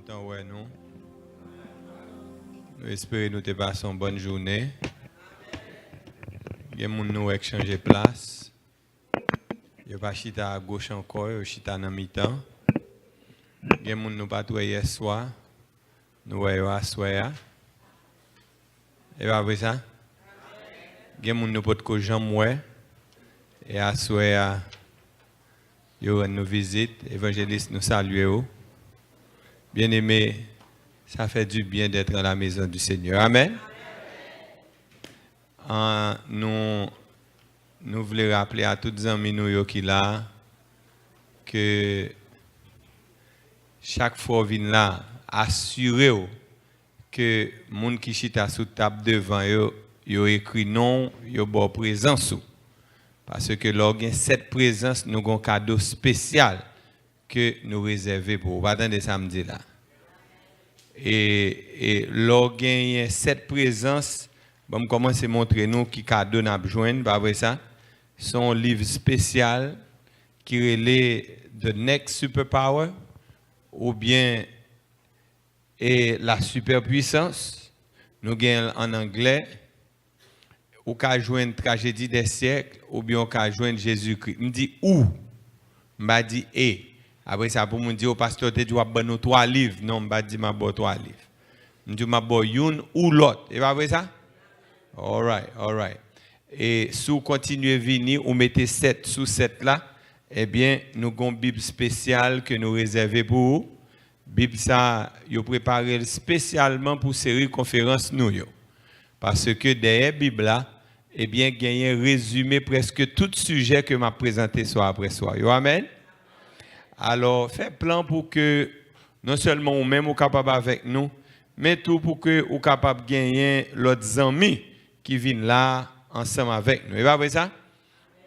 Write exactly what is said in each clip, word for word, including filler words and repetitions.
Kontan wè nou. Nou espere nou te pase yon bòn jounen. Gen moun nou wè k chanje plas. Yo pa chita agoch ankò, yo chita nan mitan. Gen moun nou pa t wè yèswa. Nou wè yo aswè a. E pa vre sa? Gen moun nou potko janm wè. E aswè a, yo rann nou vizit. Evanjelis, nou salye w. Bien-aimé, ça fait du bien d'être dans la maison du Seigneur. Amen. Ah, nou, nou vle raple a tout zanmi nou yo ki la a, ke chak fwa w vin la, asire w ke moun ki chita sou tab devan yo, yo ekri non w, yo ba w prezans ou. Paske lè w gen sèt prezans, nou gen yon kado espesyal ke nou rezève pou ou. Ou pa tande sa m di la? E, e lè w genyen sèt prezans, ban m kòmanse montre nou ki kado n ap jwenn, pa vre sa? Se yon liv espesyal ki rele The Next Superpower, oubyen, e, La Superpuissance, nou gen l ann anglè. Ou ka jwenn Tragédie des siècles, oubyen ou ka jwenn Jezikri. M di ou, m pa di e. Apre sa, pou moun di, "O, pastè te di w ap ban nou twa liv." Non, m pa di m ap ba w twa liv. M di w m ap ba w youn ou lòt. E pa vre sa? Alright, alright. E si w kontinye vini, ou mete sèt sou sèt la, ebyen, nou gen yon Bib espesyal ke nou rezève pou ou. Bib sa, yo prepare l espesyalman pou seri konferans nou yo. Paske dèyè Bib la, ebyen, genyen rezime prèske tout sijè ke m ap prezante swa apre swa yo. Amèn? Alò, fè plan pou ke non sèlman ou menm ou kapab avèk nou, men tou pou ke ou kapab genyen lòt zanmi ki vin la ansanm avèk nou. E pa vre sa?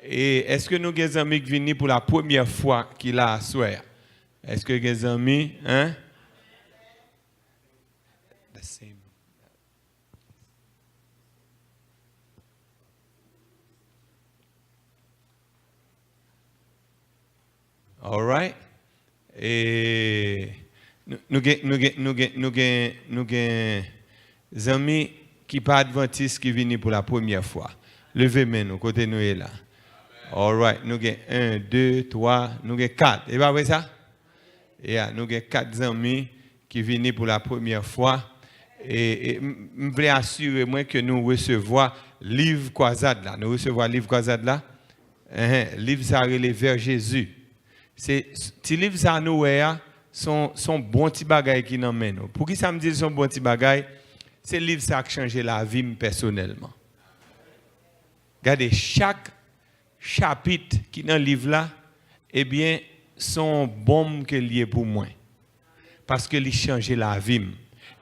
E èske nou gen zanmi k vini pou la premyè fwa ki la aswè a? Èske gen zanmi, en? The same. Alright. E nou, nou gen, nou gen, nou gen, nou gen, nou gen zanmi ki pa advantis ki vini pou la premyè fwa. Leve men nou, kote nou ye la. Alright, nou gen en, de, twa, nou gen kat. E pa vre sa? Ya, nou gen kat zanmi ki vini pou la premyè fwa. E, e m, m vle asire mwen ke nou resevwa liv kwazad la. Nou resevwa liv kwazad la? Enhen, liv sa rele Vers Jésus. Se, ti liv sa nou wè a, se yon, se yon bon ti bagay ki nan men nou. Poukisa m di l se yon bon ti bagay? Se liv sa k chanje lavi m pèsonèlman. Gade, chak chapit ki nan liv la, ebyen, se yon bonm ke l ye pou mwen. Paske li chanje lavi m.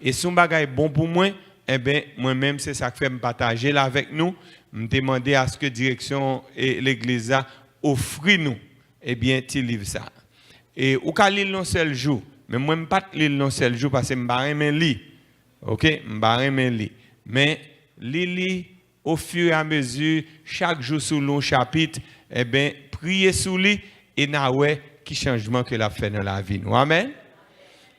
E si yon bagay bon pou mwen, enben, mwen menm, se sa k fè m pataje l avèk nou. M te mande aske direksyon, e, legliz la ofri nou, ebyen, ti liv sa. E ou ka li l yon sèl jou, men mwen, m pa t li l yon sèl jou paske m pa renmen li. Oke? M pa renmen li. Men, li li ofiramezi, chak jou si w li yon chapit, enben, priye sou li e n a wè ki chanjman ke l ap fè nan lavi nou. Amèn.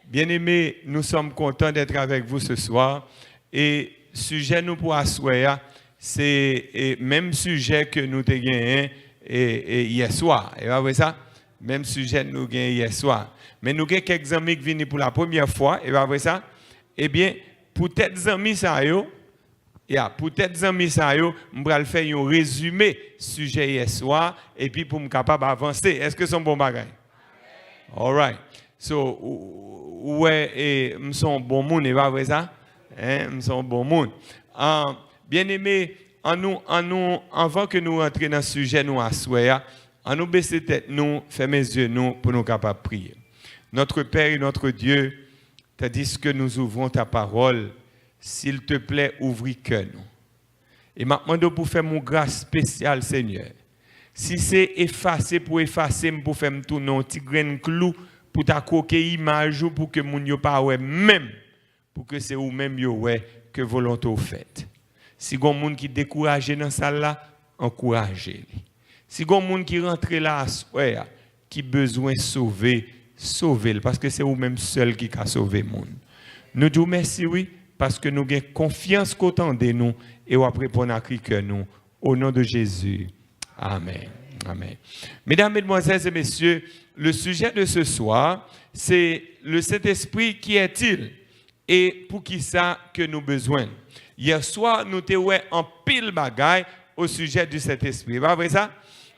Bien-aimés, nous sommes contents d'être avec vous ce soir. E sijè nou pou aswè a, se, e, menm sijè ke nou te genyen, e, e, yèswa. E pa vre sa? Menm sijè nou genyen yèswa. Men nou gen kèk zanmi k vini pou la premyè fwa. E pa vre sa? Ebyen, poutèt zanmi sa yo, Ya, poutèt zanmi sa yo, m pral fè yon rezime sijè yèswa, epi pou m kapab avanse. Èske se yon bon bagay? Alright. So, ou, ou wè, e, m se yon bon moun, e pa vre sa? Hein, m se yon bon moun. Ah, bien-aimé, annou, annou, anvan ke nou rantre nan sijè nou aswè a, annou bese tèt nou, fèmen zye nou pou nou kapab priye. Notre Père et notre Dieu, tandis que nous ouvrons ta parole, s'il te plaît, ouvri kè nou. E m ap mande w pou fè m yon gras espesyal, Senyè. Si se efase pou efase m, pou fè m tounen yon ti grenn klou, pou ta kwoke imaj ou, pou ke moun yo pa wè menm, pou ke se ou menm yo wè, ke volonte w fèt. Si gon moun ki dekouraje nan sal la, ankouraje li. Si gon moun ki rantre la aswè a, ki bezwen sove, sove l, paske se ou menm sèl ki ka sove moun. Nou di w mèsi, wi, paske nou gen konfyans ke w tande nou e w ap reponn a kri kè nou. Au nom de Jésus. Amen. Amen. Mesdames, Mesdemoiselles et Messieurs, le sujet de ce soir, c'est le Saint-Esprit, qui est-il? E poukisa ke nou bezwen l? Yè swa, nou te wè anpil bagay au sujet du Saint-Esprit. E pa vre sa?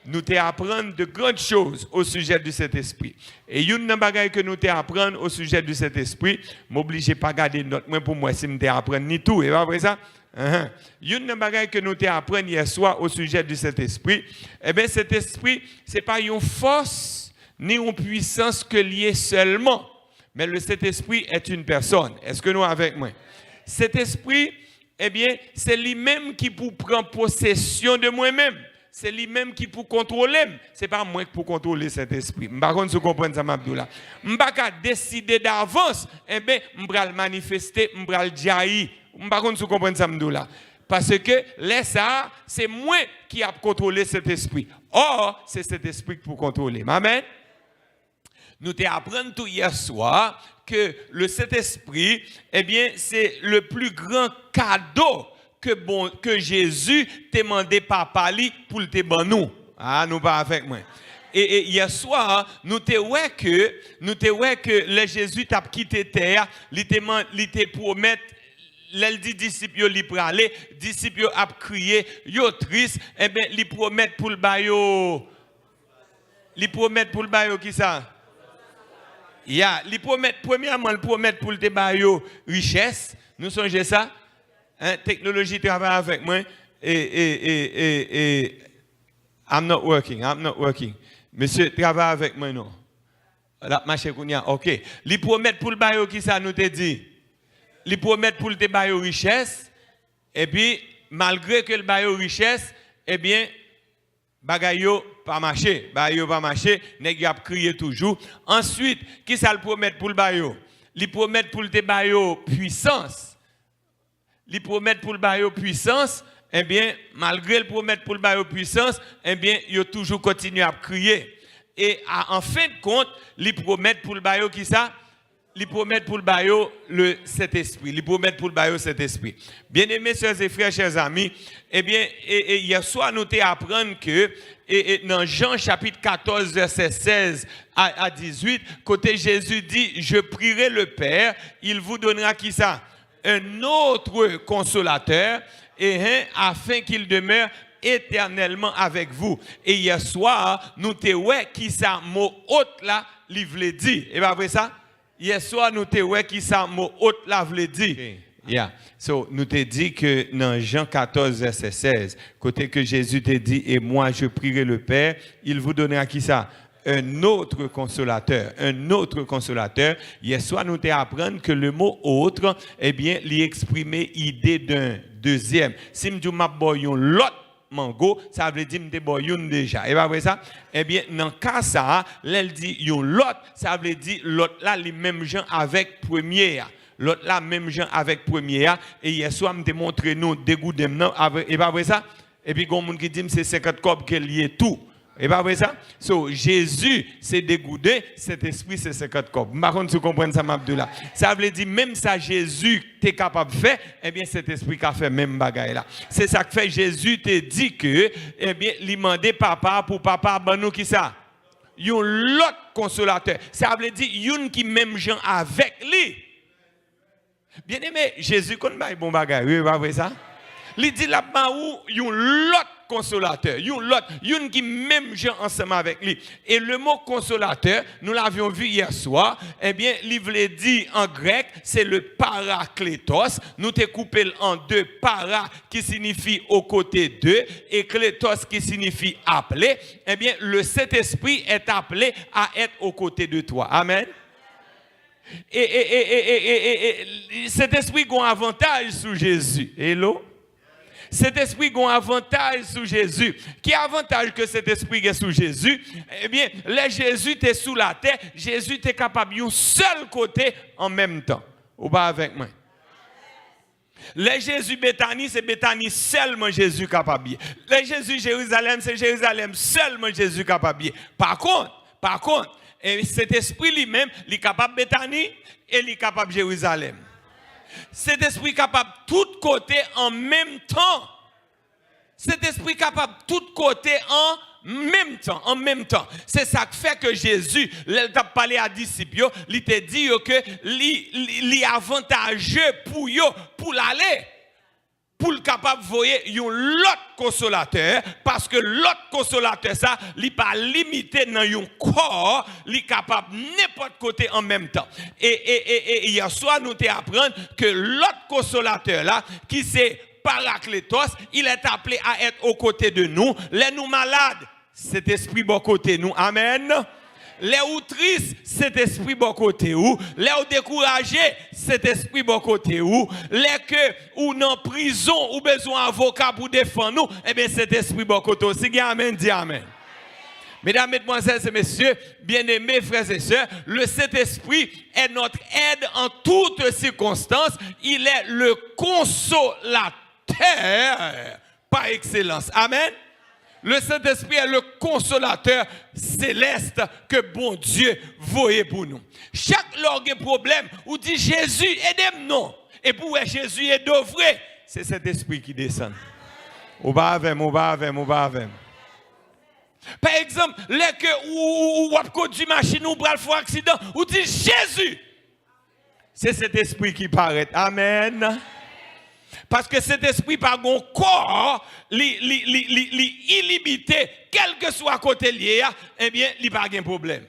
Nou te aprann de grandes choses au sujet du Saint-Esprit. E youn nan bagay ke nou te aprann au sujet du Saint-Esprit, m oblije pa gade nòt mwen pou m wè si m te aprann li tou. E pa vre sa? Ahan. Youn nan bagay ke nou te aprann yè swa au sujet du Saint-Esprit, enben, Sentespri, se pa yon fòs ni yon pwisans ke l ye sèlman. Men le Saint-Esprit est une personne. Èske nou avèk mwen? Sentespri, ebyen, se li menm ki pou pran posesyon de mwen menm. Se li menm ki pou kontwole m. Se pa mwen ki pou kontwole Sentespri. M pa konn si w konprann sa m ap di w la. M pa ka deside davans, enben, m pral manifeste, m pral djayi. M pa konn si w konprann sa m di w la. Paske lè sa a, se mwen ki ap kontwole Sentespri. Ò, se Sentespri ki pou kontwole m. Amèn. Nou te aprann tou yè swa ke le Saint-Esprit, ebyen, se le plus grand cadeau ke bon, ke Jezi te mande Papa li pou l te ban nou. A, nou pa avèk mwen. E, e yè swa, nou te wè ke, nou te wè ke lè Jezi t ap kite tè a, li te man-, li te pwomèt, lè l di disip yo li prale, disip yo ap kriye, yo tris, enben, li pwomèt pou l ba yo, li pwomèt pou l ba yo kisa? Ya, li pwomèt, premyèman, li pwomèt pou l te ba yo richès. Nou sonje sa? Hein, teknoloji travay avèk mwen. E, e, e, e, e, I'm not working, I'm not working. Mesye, travay avèk mwen non. L ap mache kounye a. Ok. Li pwomèt pou l ba yo kisa nou te di? Li pwomèt pou l te ba yo richès. Epi, malgre ke l ba yo richès, ebyen, bagay yo pa mache. Bagay yo pa mache, nèg yo ap kriye toujou. Answit, kisa l pwomèt pou l ba yo? Li pwomèt pou l te ba yo pwisans. Li pwomèt pou l ba yo pwisans, enben, malgre l pwomèt pou l ba yo pwisans, enben, yo toujou kontinye ap kriye. E a, an fen de kont, li pwomèt pou l ba yo kisa? Li pwomèt pou l ba yo le Sentespri. Li pwomèt pou l ba yo Sentespri. Byeneme, sè e frè, chè zami, ebyen, e, e, yè swa nou te aprann ke, e, e, nan Jan chapit katòz, vèsè sèz a, a dizuit, kote Jezi di, Je prierai le Père, il vous donnera kisa? Un autre consolateur, et, hein, afin qu'il demeure éternellement avec vous. E yè swa, nou te wè kisa mo ot la, li vle di. E pa vre sa? Yè swa, nou te wè kisa mo ot la vle di. Ok. Yeah. So, nou te di ke nan Jan katòz, vèsè sèz, kote ke Jezi te di, Et moi, je prierai le Père, il vous donnera kisa? Un autre consolateur, un autre consolateur. Yè swa, nou te aprann ke le mo autre, ebyen, li eksprime ide d'un deuxième. Si m di w m ap ba w yon lòt mango, sa vle di m te ba w youn deja. E pa vre sa? Ebyen, nan ka sa a, lè l di yon lòt, sa vle di lòt la, li menm jan avèk premye a. Lòt la, menm jan avèk premye a. E yè swa, m te montre nou degouden m nan. E pa vre sa? Epi gon moun ki di m se senkant kòb ke l ye tou. E pa vre sa? So, Jezi se degouden, Sentespri se senkant kòb. M pa konn si w konprann sa m ap di w la. Sa vle di, menm sa Jezi te kapab fè, ebyen, Sentespri ka fè menm bagay la. Se sa k fè Jezi te di ke, ebyen, li mande Papa a pou Papa a ban nou kisa? Yon lòt konsolatè. Sa vle di, youn ki menm jan avèk li. Byeneme, Jezi konn bay bon bagay, wi, pa vre sa? Li di l ap ba ou yon lòt konsolatè, yon lòt, youn ki menm jan ansanm avèk li. E le mo konsolatè, nou l avyon vi yè swa, ebyen, li vle di an grèk, se le parakletos. Nou te koupe l an de, para ki siyifi aux côtés de, e kletos ki siyifi aple. Ebyen, le Saint-Esprit est appelé à être aux côtés de toi. Amen. E, e, e, e, e, e, e, e, Sentespri gon avantaj sou Jezi. Hello? Sentespri gon avantaj sou Jezi. Ki avantaj ke Sentespri gen sou Jezi? Ebyen, lè Jezi te sou latè, Jezi te kapab yon sèl kote an menm tan. Ou pa avèk mwen? Lè Jezi Betani, se Betani sèlman Jezi kapab ye. Lè Jezi Jerizalèm, se Jerizalèm sèlman Jezi kapab ye. Pa kont, pa kont, E Sentespri li menm, li kapab Betani e li kapab Jerizalèm. Sentespri kapab tout kote an menm tan. Sentespri kapab tout kote an menm tan, an menm tan. Se sa k fè ke Jezi, lè l t ap pale a disip yo, li te di yo ke li, li, li avantaje pou yo, pou l ale, pou l kapab voye yon lòt konsolatè, paske lòt konsolatè sa, li pa limite nan yon kò, li kapab nenpòt kote an menm tan. E, e, e, e yèswa, nou te aprann ke lòt konsolatè la, ki se Parakletos, il est appelé à être aux côtés de nous. Lè nou malad, Sentespri bò kote nou. Amèn. Lè ou tris, Sentespri bò kote ou. Lè ou dekouraje, Sentespri bò kote ou. Lè ke ou nan prizon, ou bezwen avoka pou defann ou, ebyen, Sentespri bò kote ou. Si gen amèn, di amèn. Mesdames, mesdemoiselles et messieurs, bien-aimés frères et sœurs, le Saint-Esprit est notre aide en toutes circonstances. Il est le consolateur par excellence. Amen. Le Saint-Esprit est le consolateur céleste que Bondye voye pou nou. Chak lè w gen pwoblèm, ou di, "Jezi, ede m non." Epi w wè Jezi ede w vre, se Sentespri ki desann. Ou pa avè m, ou pa avè m, ou pa avè m. Pa egzanp, lè ke ou, ou, ou, w ap kondui machin, ou pral fè yon aksidan, ou di, "Jezi!" Se Sentespri ki parèt. Amèn. Paske Sentespri pa gon kò, li, li, li, li, li ilimite, kèlkeswa kote l ye a, ebyen, li pa gen pwoblèm.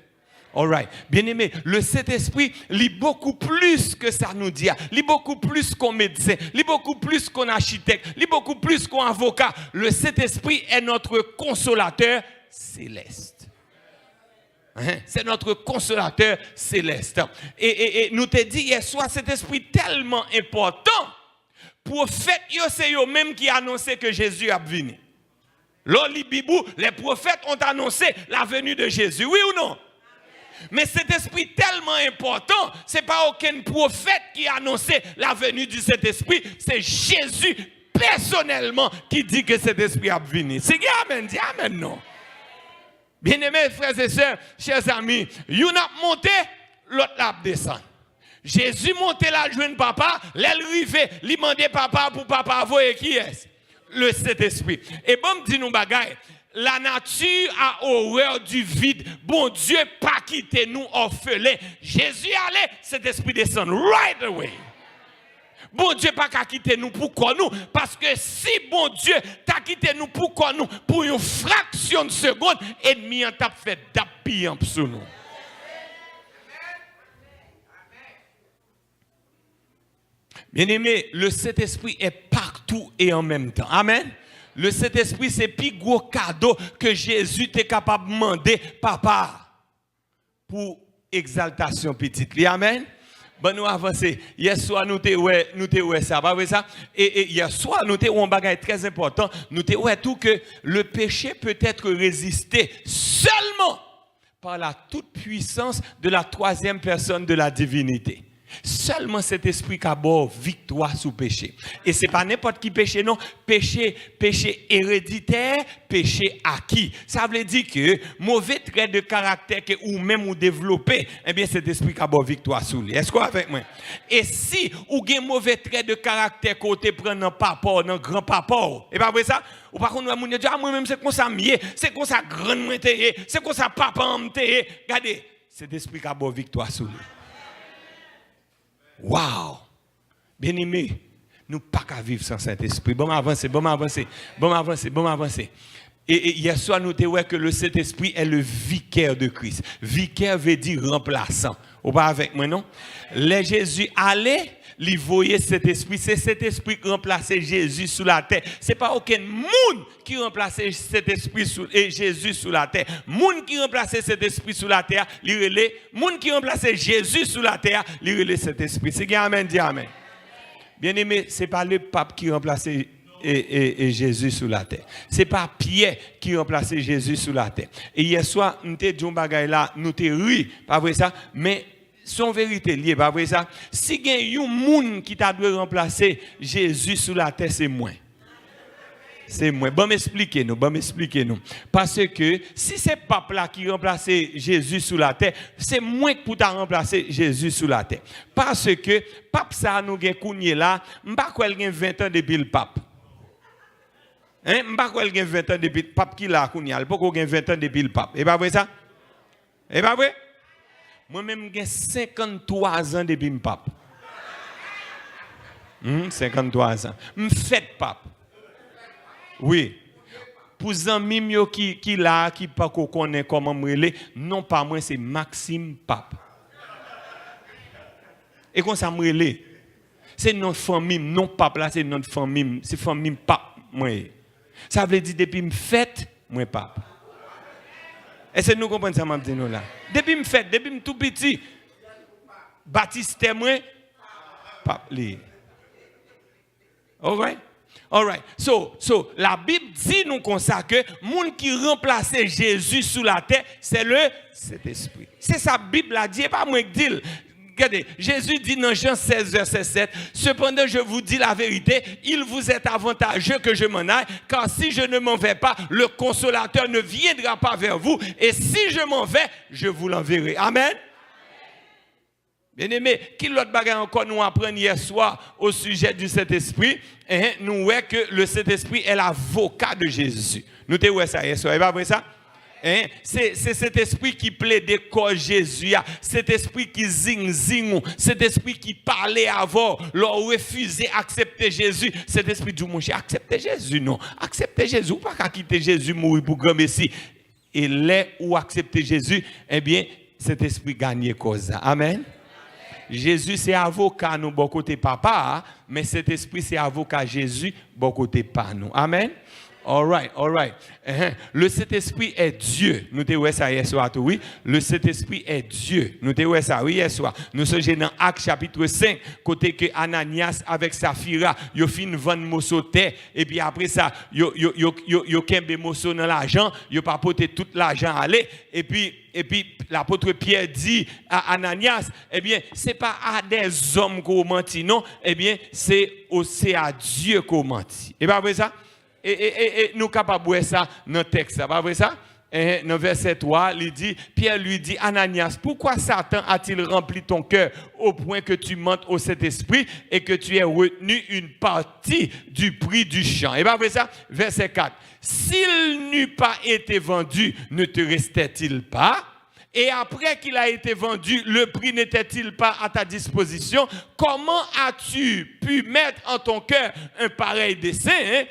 Alright. Bien-aimé, le Saint-Esprit, li bokou plis ke sa nou di a. Li bokou plis kon medsen. Li bokou plis kon achitèk. Li bokou plis kon avoka. Le Saint-Esprit est notre consolateur céleste. Hein? C'est notre consolateur céleste. E, e, e nou te di yèswa, Sentespri tèlman enpòtan. Pwofèt yo, se yo menm ki anonse ke Jezi ap vini. Lè w li Bib ou, les prophètes ont annoncé la venue de Jésus. Wi ou non? Men Sentespri tèlman enpòtan, se pa okenn pwofèt ki anonse la venue du Saint-Esprit, se Jezi pèsonèlman ki di ke Sentespri ap vini. Si gen amèn, di amèn non. Bien-aimés frères et sœurs, chers amis, youn ap monte, lòt la ap desann. Jezi monte l al jwenn Papa, lè l rive, li mande Papa pou Papa voye kiyès? Le Saint-Esprit. E ban m di nou bagay, la nature a horreur du vide. Bondye pa kite nou òfelen. Jezi ale, Sentespri desann right away. Bondye pa ka kite nou pou kò nou, paske si Bondye ta kite nou pou kò nou pou yon fraksyon de segonn, ènmi an t ap fè dap piyanp sou nou. Bien-aimé, le Saint-Esprit est partout et en même temps. Amen. Le Saint-Esprit, se pi gwo kado ke Jezi te kapab mande Papa a pou egzaltasyon pitit li. Amèn. Ban nou avanse. Yèswa, nou te wè, nou te wè sa, pa vre sa? E, e yèswa, nou te wè yon bagay trè enpòtan. Nou te wè tou ke le péché peut être résisté seulement par la toute-puissance de la troisième personne de la divinité. Sèlman Sentespri ka ba w viktwa sou peche. E se pa nenpòt ki peche non, peche, peche ereditè, peche aki. Sa vle di ke move trè de karaktè ke ou menm ou devlope, ebyen Sentespri ka ba w viktwa sou li. Èske w avèk mwen? E si ou gen move trè de karaktè ke w te pran nan papa w, nan gran papa w, e pa vre sa? Ou pa konn wè moun yo di, "A, mwen menm se konsa m ye, se konsa grann mwen te ye, se konsa papa m te ye." Gade, Sentespri ka ba w viktwa sou li. Wow! Bien-aimé, nou pa ka viv san Sentespri. Ban m avanse, ban m avanse, ban m avanse, ban m avanse. E, e yèswa, nou te wè ke le Saint-Esprit est le vicaire de Christ. Vikè vle di ranplasan. Ou pa avèk mwen, non? Lè Jezi ale, li voye Sentespri. Se Sentespri ki ranplase Jezi sou latè. Se pa okenn moun ki ranplase Sentespri sou, e Jezi sou latè. Moun ki ranplase Sentespri sou latè a, li rele, moun ki ranplase Jezi sou latè a, li rele Sentespri. Si gen amèn, di amèn. Bien-aimé, se pa lepap ki ranplase e, e, e Jezi sou latè. Se pa Pyè ki ranplase Jezi sou latè. E yèswa, m te di yon bagay la, nou te ri, pa vre sa? Men se yon verite l ye, pa vre sa? Si gen yon moun ki ta dwe ranplase Jezi sou latè, se mwen. Se mwen. Ban m esplike nou, ban m esplike nou. Paske si se pap la ki ranplase Jezi sou latè, se mwen k pou ta ranplase Jezi sou latè. Paske pap sa a nou gen kounye la, m pa kwè l gen ven tan depi l pap. Hein? M pa kwè l gen ven tan depi pap ki la kounye a. L poko gen ven tan depi l pap. E pa vre sa? E pa vre? Mwen menm m gen senkanntwa zan depi m pap. Hmm, senkanntwa zan. M fèt pap. Wi. Pou zanmi m yo ki, ki la a, ki pako konnen kòman m rele, non pa mwen se Maxime Pap. E konsa m rele. Se non fanmi m, non pap la, se non fanmi m, se fanmi m pap mwen ye. Sa vle di depi m fèt, mwen pap. Èske nou konprann sa m ap di nou la? Depi m fèt, depi m tou piti, batistè mwen, pap li ye. Alright? Alright. So, so, Labib di nou konsa ke moun ki ranplase Jezi sou latè, se le Sentespri. Se sa Bib la di, e pa mwen k di l. Gade, Jezi di nan Jan sèz, vèsè sèt, cependant, je vous dis la vérité, il vous est avantageux que je m'en aille, car si je ne m'en vais pas, le Consolateur ne viendra pas vers vous, et si je m'en vais, je vous l'enverrai. Amen. Byeneme, ki lòt bagay ankò nou aprann yè swa au sujet du Saint-Esprit? Hein, nou wè ke le Saint-Esprit est l'avocat de Jésus. Nou te wè sa yè swa, e pa vre sa? Hein? Se, se Sentespri ki plede kòz Jezi a, Sentespri ki zingzing ou, Sentespri ki pale avè w lè w refize aksepte Jezi. Sentespri di w, monchè, aksepte Jezi non, aksepte Jezi, ou pa ka kite Jezi mouri pou granmesi. E lè ou aksepte Jezi, ebyen, Sentespri ganye kòz la. Amèn. Jezi se avoka nou bò kote Papa a, men Sentespri se avoka Jezi bò kote pa nou. Amèn. Alright, alright. Ehe. Le Saint-Esprit est Dieu. Nou te wè sa yè swa tou, wi. Le Saint-Esprit est Dieu. Nou te wè sa, wi, yè swa. Nou sonje nan Ak chapit senk, kote ke Ananyas avèk Safira, yo fin vann moso tè, epi apre sa, yo, yo, yo, yo, yo kenbe moso nan lajan, yo pa pote tout lajan ale, epi, epi lapot Pyè di a Ananyas, ebyen, se pa a dèzòm ke w manti, non, ebyen, se o, se a Dye ke w manti. E pa vre sa? E, e, e, e nou kapab wè sa nan tèks la, pa vre sa? Ehe, nan vèsè twa, li di, Pierre lui dit, Ananias, pourquoi Satan a-t-il rempli ton cœur au point que tu mentes au Saint-Esprit et que tu aies retenu une partie du prix du champ? E pa vre sa? Vèsè kat, s'il n'eût pas été vendu, ne te restait-il pas? Et après qu'il a été vendu, le prix n'était-il pas à ta disposition? Comment as-tu pu mettre en ton cœur un pareil dessein?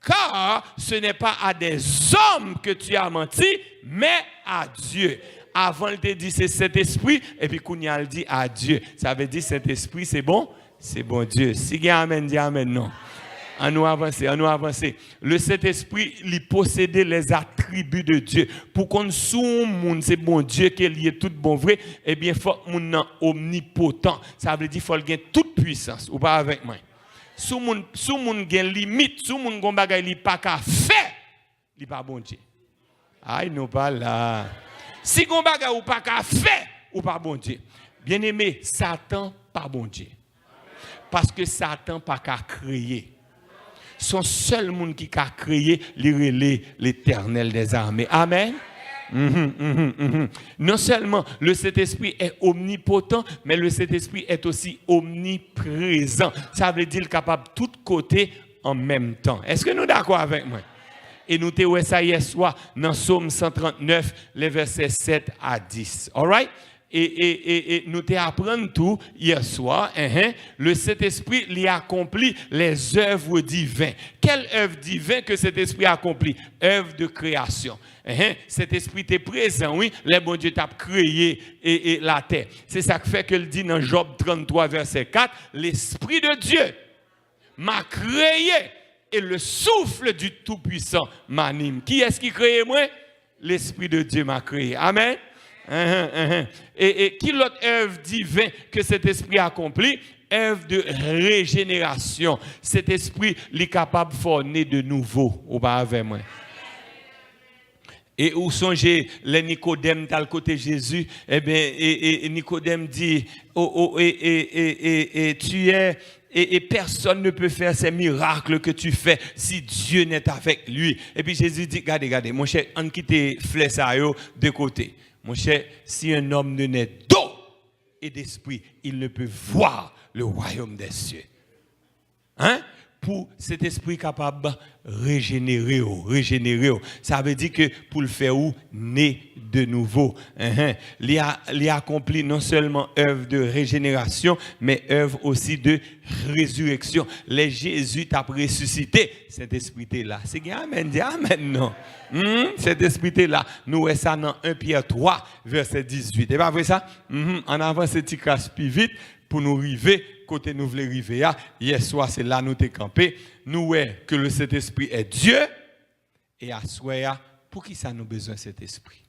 Car ce n'est pas à des hommes que tu as menti, mais à Dieu. Avan l te di se Sentespri, epi kounye a l di a Dye. Sa vle di Sentespri se bon, se Bondye. Si gen amèn, di amèn non. An nou avanse, an nou avanse. Le Saint-Esprit, li posede les attributs de Dieu. Pou konn si yon moun se Bondye ke li ye tout bon vre, ebyen fòk moun nan omnipotan. Sa vle di fò l gen tout pwisans. Ou pa avèk mwen? Si yon moun, si yon moun gen limit, si yon moun gon bagay li pa ka fè, li pa Bondye. Ay, nou pa la. Si gon bagay ou pa ka fè, ou pa Bondye. Byeneme, Satan pa Bondye. Paske Satan pa ka kreye. Se yon sèl moun ki ka kreye, li rele Letènèl dèzame. Amèn. Mhm, mhm, mhm. Non sèlman le Saint-Esprit est omnipotent, mais le Saint-Esprit est aussi omniprésent. Sa vle di l kapab tout kote an menm tan. Èske nou dakò avèk mwen? E nou te wè sa yè swa nan Sòm san trant nèf, le vèsè sèt a dis. Alright? E, e, e, e nou te aprann tou yè swa, enhen, le Saint-Esprit li akonpli les œuvres divines. Quelle œuvre divine que Saint-Esprit accomplit? Œuvre de création. Enhen, Sentespri te prezan, wi, lè Bondye t ap kreye e, e latè. Se sa k fè ke l di nan Jòb trant twa, vèsè kat, L'Esprit de Dieu m'a créé et le souffle du Tout-Puissant m'anime. Kiyès ki kreye mwen? L'Esprit de Dieu m'a créé. Amèn. Enhen, enhen. E, e ki lòt èv diven ke Sentespri akonpli? Èv de rejenerasyon. Sentespri, li kapab fè w ne de nouvo. Ou pa avè mwen? E ou sonje lè Nikodèm t al kote Jezi, ebyen, e, e, e Nikodèm di, o, o, e, e, e, e, e, tu es, e, e personne ne peut faire ces miracles que tu fais si Dieu n'est avec lui. Epi Jezi di, gade, gade, monchè, ann kite flè sa yo de kote. Monchè, si un homme ne naît d'eau et d'esprit, il ne peut voir le royaume des cieux. Hein? Pou Sentespri kapab rejenere w, rejenere w. Sa vle di ke pou l fè ou ne de nouvo. Enhen. Li a, li akonpli non sèlman èv de rejenerasyon, men èv osi de rezireksyon. Lè Jezi t ap resisite, Sentespri te la. Si gen amèn, di amèn non. Hmm, Sentespri te la. Nou wè sa nan en Pyè twa, vèsè dizuit. E pa vre sa? Mhm. Ann avanse ti kras pi vit pou nou rive kote nou vle rive a. Yèswa, se la nou te kanpe. Nou wè que le Saint-Esprit est Dieu. E aswè a, poukisa nou bezwen Sentespri?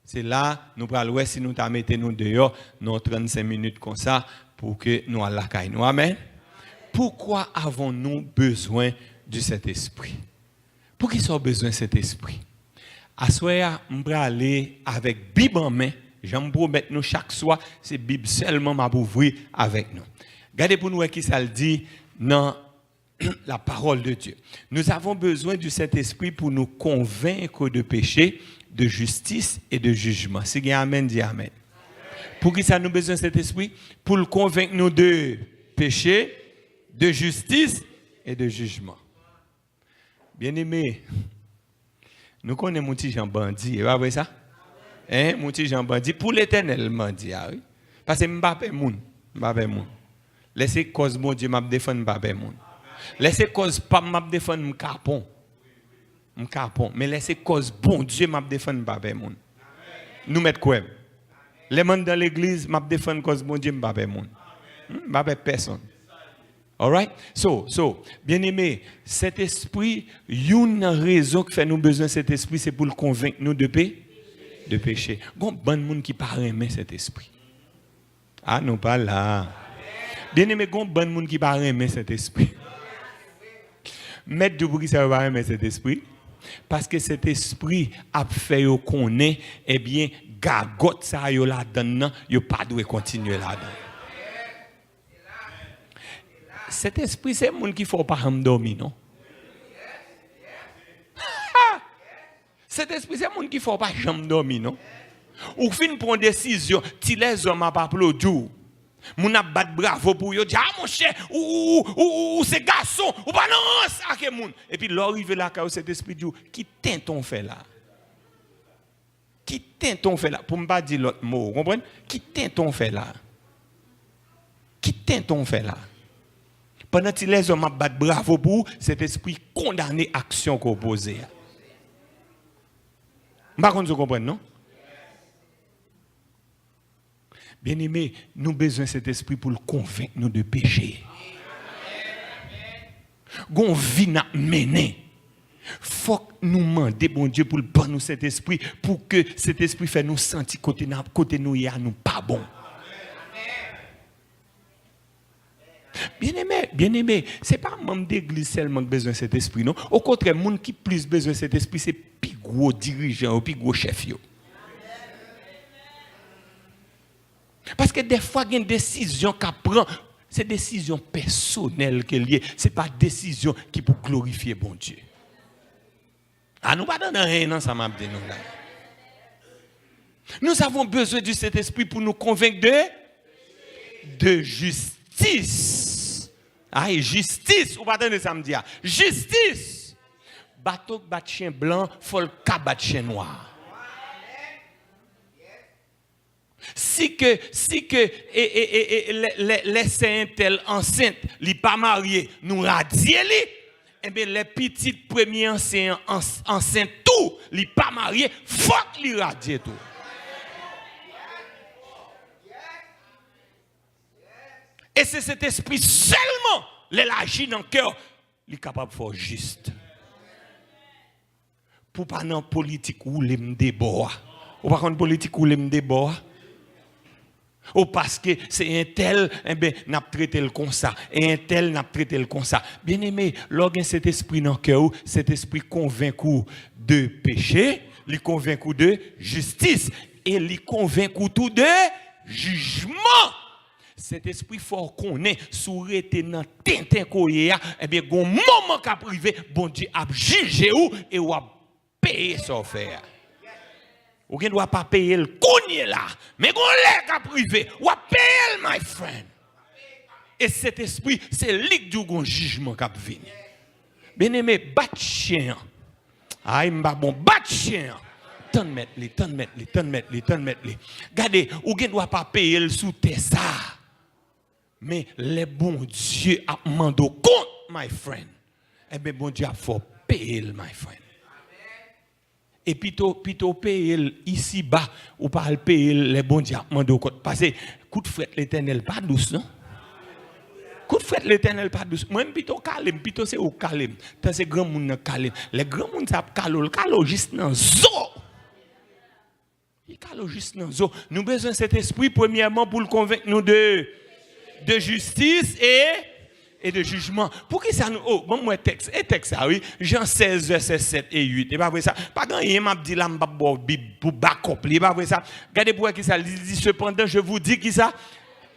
Se la nou pral wè si nou ta mete nou deyò nan trannsenk minit konsa pou ke nou al lakay nou. Amèn. Pourquoi avons-nous besoin du Saint-Esprit? Poukisa w bezwen Sentespri? Aswè a, m prale avèk Bib an men, jan m pwomèt nou chak swa, se Bib sèlman m ap ouvri avèk nou. Gade pou nou wè kisa l di nan la parole de Dieu. Nous avons besoin du Saint-Esprit pour nous convaincre de péché, de justice et de jugement. Si gen amèn, di amèn. Poukisa nou bezwen Sentespri? Pou l konvenk nou de peche, de jistis e de jijman. Byeneme, nou konnen m on ti jan bandi, e pa vre sa? Hein, m on ti jan bandi. Pou Letènèl, m bandi a, wi. Paske m pa pè moun. M pa pè moun. Lè se kòz Bondye m ap defann, m pa pè moun. Lè se kòz pa m m ap defann, m kapon. M kapon. Men lè se kòz Bondye m ap defann, m pa pè moun. Nou mèt kwè m. Lè m anndan legliz, m ap defann kòz Bondye, m pa pè moun. Hmm, m pa pè pèsonn. Alright? So, so, byeneme, Sentespri, youn nan rezon ki fè nou bezwen Sentespri, se pou l konvenk nou de pe-, de peche. Gon bann moun ki pa renmen Sentespri. A, nou pa la. Byeneme, gon bann moun ki pa renmen Sentespri. Mèt di w poukisa yo pa renmen Sentespri? Paske Sentespri ap fè yo konnen, ebyen, gagòt sa yo ladann nan, yo pa dwe kontinye ladan. Sentespri se moun ki fè w pa janm dòmi, non. Sentespri se moun ki fè w pa janm dòmi, non. Ou fin pran desizyon, ti lèzòm ap aplodi w. Moun ap bat bravo pou yo, di, a monchè, ou, ou, ou, ou, ou se gason, ou pa nan rans ake moun. Epi lè w rive lakay ou, Sentespri di w, ki tenten w fè la? Ki tenten w fè la? Pou m pa di lòt mo, ou konprann? Ki tenten w fè la? Ki tenten w fè la? Pandan ti lèzòm ap bat bravo pou ou, Sentespri kondane aksyon ke w poze a. M pa konn si w konprann, non? Byeneme, nou bezwen Sentespri pou l konvenk nou de peche. Gon vi n ap mennen. Fòk nou mande Bondye pou l ban nou Sentespri, pou ke Sentespri fè nou santi kote n ap, kote nou ye a, nou pa bon. Byeneme, byeneme, se pa manm degliz sèlman ki bezwen Sentespri, non. Okontrè, moun ki plis bezwen Sentespri, se pi gwo dirijan yo, pi gwo chèf yo. Paske dèfwa gen desizyon k ap pran, se desizyon pèsonèl ke l ye, se pa desizyon ki pou glorifye Bondye. A, nou pa tande anyen nan sa m ap di nou la. Nous avons besoin du Saint-Esprit pour nous convaincre de, de justice. Ay, jistis, ou pa tande sa m di a. Jistis! Bato k bat chen blan, fò l ka bat chen nwa. Si ke, si ke, e, e, e, e, lè, lè, lè sè entèl ansent, li pa marye, nou radye li, enben, lè pitit premye ansyen an ans-, ansent tou, li pa marye, fòk li radye tou. E se Sentespri sèlman, lè l aji nan kè w, li kapab fè w jis. Pou w pa nan politik woule m de bò a. Ou pa konn politik woule m de bò a? Ou paske se entèl, enben, n ap trete l konsa. E entèl, n ap trete l konsa. Byeneme, lè w gen Sentespri nan kè w, Sentespri konvenk ou de peche, Li konvenk ou de jistis e li konvenk ou tou de jijman. Sentespri fè w konnen si w rete nan tenten ke w ye a, ebyen, gon moman k ap rive, Bondye ap jije w e w ap peye sa w fè a. Ou gen dwa pa peye l kounye la, men gon lè k ap rive, w ap peye l, my friend. E Sentespri, se li k di w gon jijman k ap vini. Byeneme, bat chen an. Ay, m pa bon, bat chen an. Tann mèt li, tann mèt li, tann mèt li, tann mèt li. Gade, ou gen dwa pa peye l sou tè sa a. Men lè Bondye ap mande w kont, my friend, ebyen, Bondye ap fè w peye l, my friend. E pito, pito w peye l isiba, ou pa al peye l lè Bondye ap mande w kont. Paske kout frèt Letènèl pa dous, non. Kout frèt Letènèl pa dous. Mwen, m pito kale, m pito se ou k kale m. Tan se granmoun nan k kale m. Lè granmoun sa ap kale w, l kale w jis nan zo. Li kale w jis nan zo. Nou bezwen Sentespri, premyèman, pou l konvenk nou de, de jistis e, e de jijman. Poukisa nou, oh, ban m wè tèks, e tèks sa, wi. Jan sèz, vèsè sèt e uit. E pa vre sa? Pa gen anyen m ap di la, m p ap ba w Bib pou bakòp li. E pa vre sa? Gade pou wè kisa li di, cependant, je vous dis kisa?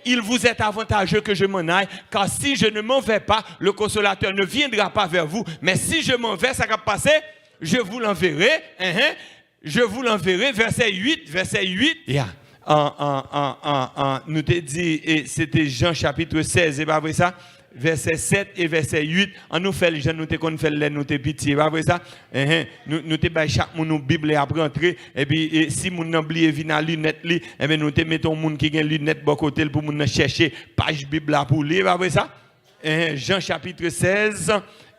Il vous est avantageux que je m'en aille, car si je ne m'en vais pas, le consolateur ne viendra pas vers vous. Mais si je m'en vais, sa k ap pase? Je vous l'enverrai. Enhen. Je vous l'enverrai. Vèsè uit, vèsè uit. Ya. An, an, an, an, an, nou te di, e, se te Jan chapit sèz, e pa vre sa? Vèsè sèt e vèsè uit. An nou fè l jan nou te konn fè l lè nou te piti, e pa vre sa? Enhen. Nou, nou te bay chak moun yon Bib lè y ap rantre. Epi, e, si moun nan bliye vin a linèt li, enben, nou te mete yon moun ki gen linèt bò kote l pou moun nan chèche paj Bib la pou li, e pa vre sa? Enhen, Jan chapit sèz,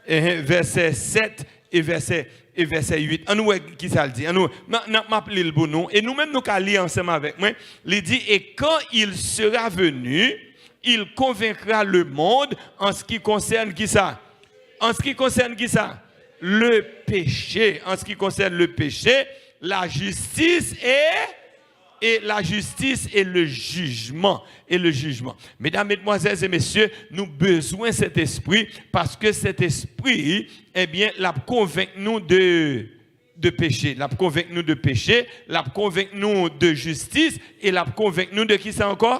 enhen, vèsè sèt e vèsè, e vèsè uit. An nou wè kisa l di. An nou, m, m, m ap li l pou nou. E nou menm nou ka li ansanm avèk mwen. Li di, et quand il sera venu, il convaincra le monde en ce qui concerne kisa? En ce qui concerne kisa? Le péché. En ce qui concerne le péché, la justice et, et la justice et le jugement. Et le jugement. Medam, medmwazèl e mesye, nou bezwen Sentespri, paske Sentespri, ebyen, l ap konvenk nou de, de peche, l ap konvenk nou de peche, l ap konvenk nou de jistis, e l ap konvenk nou de kisa ankò?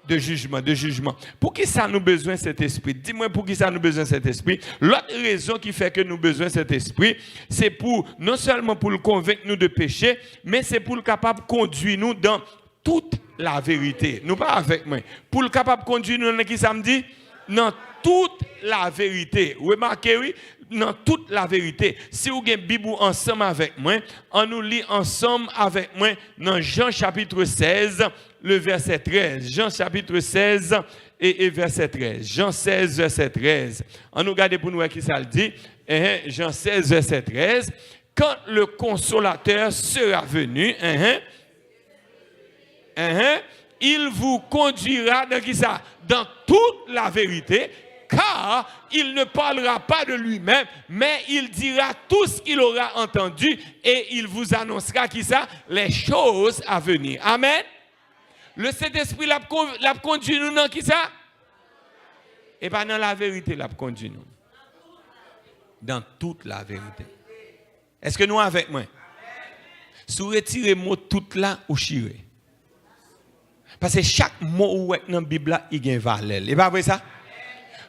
De jijman, de jijman. Poukisa nou bezwen Sentespri? Di mwen poukisa nou bezwen Sentespri. Lòt rezon ki fè ke nou bezwen Sentespri, se pou, non sèlman pou l konvenk nou de peche, men se pou l kapab kondui nou dan tout laverite. Nou pa avèk mwen? Pou l kapab kondui nou nan kisa m di? Nan tout laverite. Remake, wi, nan tout laverite. Si w gen Bib ou ansanm avèk mwen, ann nou li ansanm avèk mwen nan Jan chapit sèz, le vèsè trèz. Jan chapit sèz e, e vèsè trèz. Jan sèz, vèsè trèz. Ann nou gade pou nou wè kisa l di. Enhen, Jan sèz, vèsè trèz. Quand le consolateur sera venu, enhen, enhen, il vous conduira dans kisa? Dans toute la vérité, car il ne parlera pas de lui-même, mais il dira tout ce qu'il aura entendu et il vous annoncera kisa? Les choses à venir. Amen. Le Saint-Esprit l ap kon-, l ap kondui nou nan kisa? E pa nan laverite l ap kondui nou. Dans toute la vérité. Èske nou avèk mwen? Si w retire mo tout la, ou chire. Paske chak mo ou wè k nan Bib la, li gen valè l. E pa vre sa?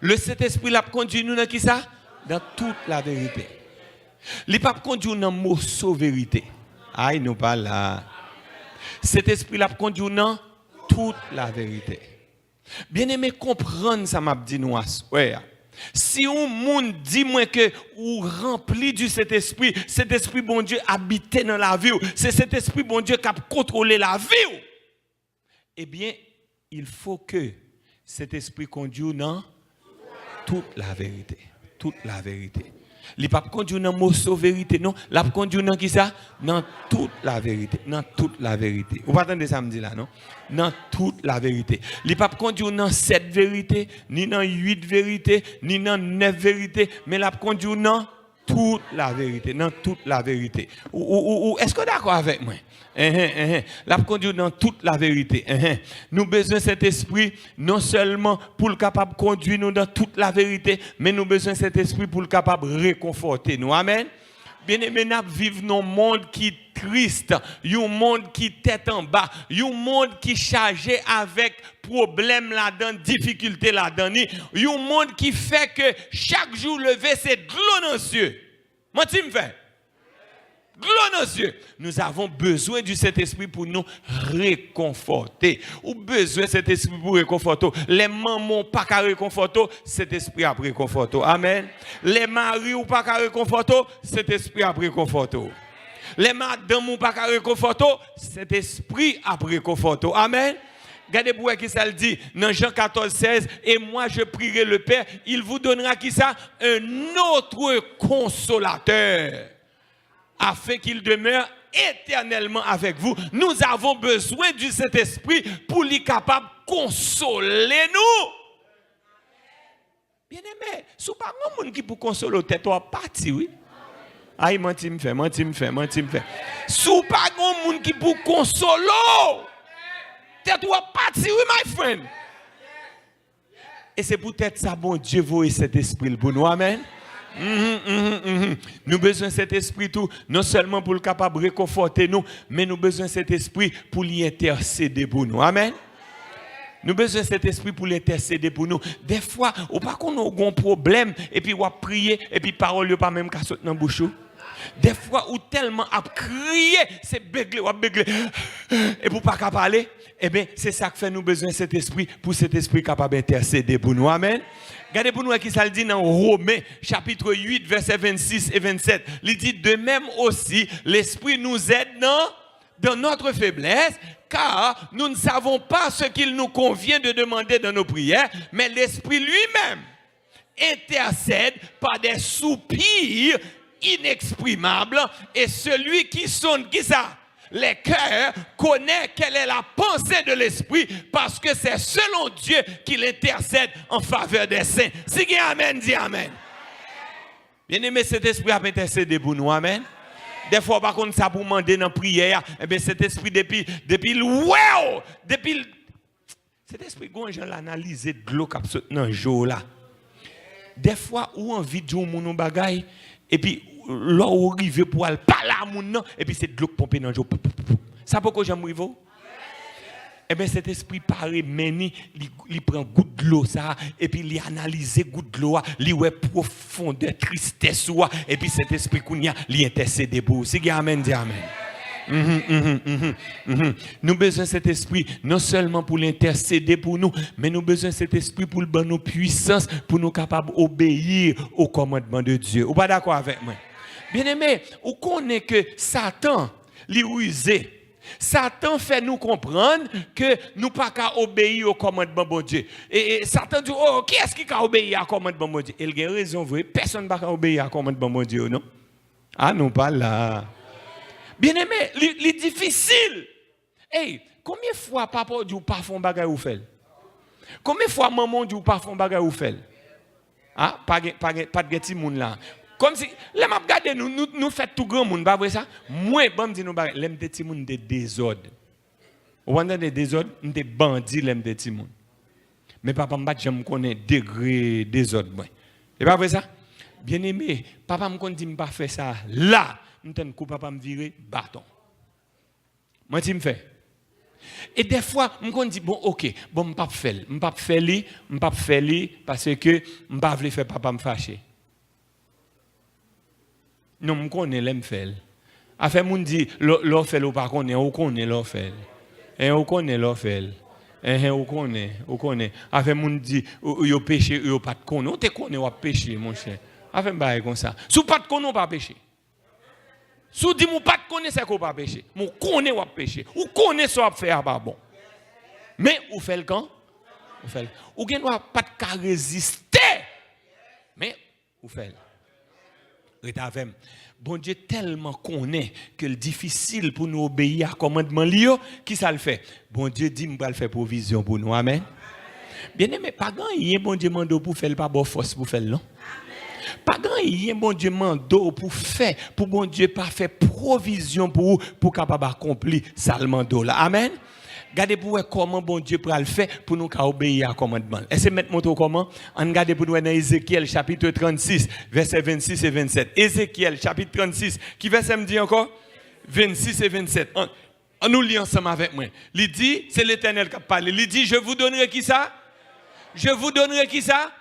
Le Sentespri l ap kondui nou nan kisa? Dans toute la vérité. Li p ap kondui w nan moso verite. Ay, nou pa la. Sentespri l ap kondui w nan tout laverite. Byeneme, konprann sa m ap di nou aswè a. Si yon moun di mwen ke ou ranpli di Sentespri, Sentespri Bondye abite nan lavi w, se Sentespri Bondye k ap kontwole lavi w, ebyen, il faut que Sentespri kondui w nan tout laverite. Tout laverite. Li p ap kondui w nan moso verite, non. L ap kondui w nan kisa? Nan tout laverite. Nan tout laverite. Ou pa tande sa m di la, non? Nan tout laverite. Li p ap kondui w nan sèt verite, ni nan uit verite, ni nan nèf verite, men l ap kondui w nan tout laverite, nan tout laverite. Ou, ou, ou, ou, èske w dakò avèk mwen? Enhen, enhen. L ap kondui w nan tout laverite. Enhen. Nou bezwen Sentespri non sèlman pou l kapab kondui nou nan tout laverite, men nou bezwen Sentespri pou l kapab rekonfòte nou. Amèn. Byeneme, n ap viv nan yon mond ki tris, yon mond ki tèt anba, yon mond ki chaje avèk pwoblèm ladan, difikilte ladan li, yon mond ki fè ke chak jou leve se dlo nan zye. Manti m fè? Dlo nan zye. Nous avons besoin du Saint-Esprit pour nous réconforter. Ou bezwen Sentespri pou rekonfòte w. Lè manman w pa ka rekonfòte w, Sentespri ap rekonfòte w. Amèn. Lè mari w pa ka rekonfòte w, Sentespri ap rekonfòte w. Lè madanm ou pa ka rekonfòte w, Sentespri ap rekonfòte w. Amèn. Gade pou wè ki sa l di nan Jan katòz sèz, et moi je prierai le Père, il vous donnera ki sa? Un autre consolateur, afin qu'il demeure éternellement avec vous. Nous avons besoin du Saint-Esprit pou li kapab konsole nou. Byeneme, si w pa gen moun ki pou konsole w, tèt ou ap pati, wi. Ay, manti m fè, manti m fè, manti m fè. Si w pa gen moun ki pou konsole w, tèt ou ap pati, wi, my friend. E se poutèt sa Bondye voye Sentespri l pou nou. Amèn. Mhm, mhm, mhm. Nou bezwen Sentespri tou, non sèlman pou l kapab rekonfòte nou, men nou bezwen Sentespri pou li entèsede pou nou. Amèn. Nou bezwen Sentespri pou l entèsede pou nou. Dèfwa, ou pa konnen w gon pwoblèm, epi w ap priye, epi pawòl yo pa menm ka sot nan bouch ou. Dèfwa, ou tèlman ap kriye, se begle, w ap begle. Epi w pa ka pale. Ebyen, se sa k fè nou bezwen Sentespri, pou Sentespri kapab entèsede pou nou. Amèn. Gade pou nou wè ki sa l di nan Women, chapit uit, vèsè vennsis e vennsèt. Li di, de même aussi, l'Esprit nous aide dans dans notre faiblesse, car nous ne savons pas ce qu'il nous convient de demander dans nos prières, mais l'Esprit lui-même intercède par des soupirs inexprimables, et celui qui sonde, qui ça? Les cœurs, connaît quelle est la pensée de l'Esprit, parce que c'est selon Dieu qu'il intercède en faveur des saints. Si gen amèn, di amèn. Byeneme, Sentespri ap entèsede pou nou. Amèn. Dèfwa, w pa konn sa pou w mande nan priyè a. Ebyen, Sentespri, depi, depi l wè w, depi l, Sentespri, gon jan l analize dlo k ap sot nan je w la. Dèfwa, ou anvi di yon moun yon bagay, epi lè w rive pou w al pale a moun nan, epi se dlo k ponpe nan je w. Pou, pou, pou, pou. Sa poko janm rive w? Ebyen, Sentespri pare men ni, li, li pran gout dlo sa a, epi li analize gout dlo a, li wè pwofondè tristès ou a, epi Sentespri kounye a, li entèsede pou ou. Si gen amèn, di amèn. Mhm, mhm, mhm, mhm. Nou bezwen Sentespri, non sèlman pou l entèsede pou nou, men nou bezwen Sentespri pou l ban nou pwisans, pou nou kapab obeyi o kòmandman de Dye. Ou pa dakò avèk mwen? Byeneme, ou konnen ke Satan, li rize. Satan fè nou konprann ke nou pa ka obeyi o kòmandman Bondye. E, e Satan di, "Oh, kiyès ki ka obeyi a kòmandman Bondye?" E l gen rezon vre, pèsonn pa ka obeyi a kòmandman Bondye yo, non. A, nou pa la. Byeneme, li, li difisil. Ey, konbyen fwa papa w di w pa fè yon bagay ou fè l? Konbyen fwa manman w di w pa fè yon bagay ou fè l? A, pa gen, pa gen, pa t gen timoun la. Kòmsi, lè m ap gade nou, nou, nou fèt tou granmoun, pa vre sa? Mwen, ban m di nou bagay, lè m te timoun, m te dezòd. Ou konn tande dezòd? M te bandi lè m te timoun. Men papa m pa t janm konnen degre dezòd mwen. E pa vre sa? Byeneme, papa m konn di m pa fè sa la. M tann kou papa m vire, baton. Manti m fè? E dèfwa, m konn di, "Bon, oke, bon, m p ap fè l. M p ap fè li, m p ap fè li, paske m pa vle fè papa m fache." Non, m konnen lè m fè l. Afè moun di, "Lè, lè w fè l, ou pa konnen," ou konnen lè w fè l. En, ou konnen lè w fè l. Enhen, ou konnen, ou konnen. Afè moun di, ou, yo peche, yo pa t konnen. Ou te konnen w ap peche, monchè. Afè m bagay konsa. Si w pa t konnen, ou pa peche. Si w di m ou pa t konnen, sèke w pa peche. Men w konnen w ap peche. Ou konnen sa w ap fè a pa bon. Men ou fè l kan? Ou fè l. Ou gen dwa pa t ka reziste. Men ou fè l. Ret avè m. Bondye tèlman konnen ke l difisil pou nou obeyi a kòmandman li yo, ki sa l fè? Bondye di, "M pral fè pwovizyon pou nou." Amèn. Byeneme, pa gen anyen Bondye mande w pou fè l pa ba w fòs pou fè l, non. Pa gen anyen Bondye mande w pou fè, pou Bondye pa fè pwovizyon pou ou, pou w kapab akonpli sa l mande w la. Amèn. Gade pou wè kòman Bondye pral fè pou nou ka obeyi a kòmandman l. Èske m mèt montre w kòman? Ann gade pou n wè nan Ezekyèl chapit trannsis, vèsè vennsis e vennsèt. Ezekyèl chapit trannsis, ki vèsè m di ankò? Vennsis e vennsèt. Ann, ann nou li ansanm avèk mwen. Li di, se Letènèl k ap pale. Li di, je vous donnerai ki sa? Je vous donnerai ki sa?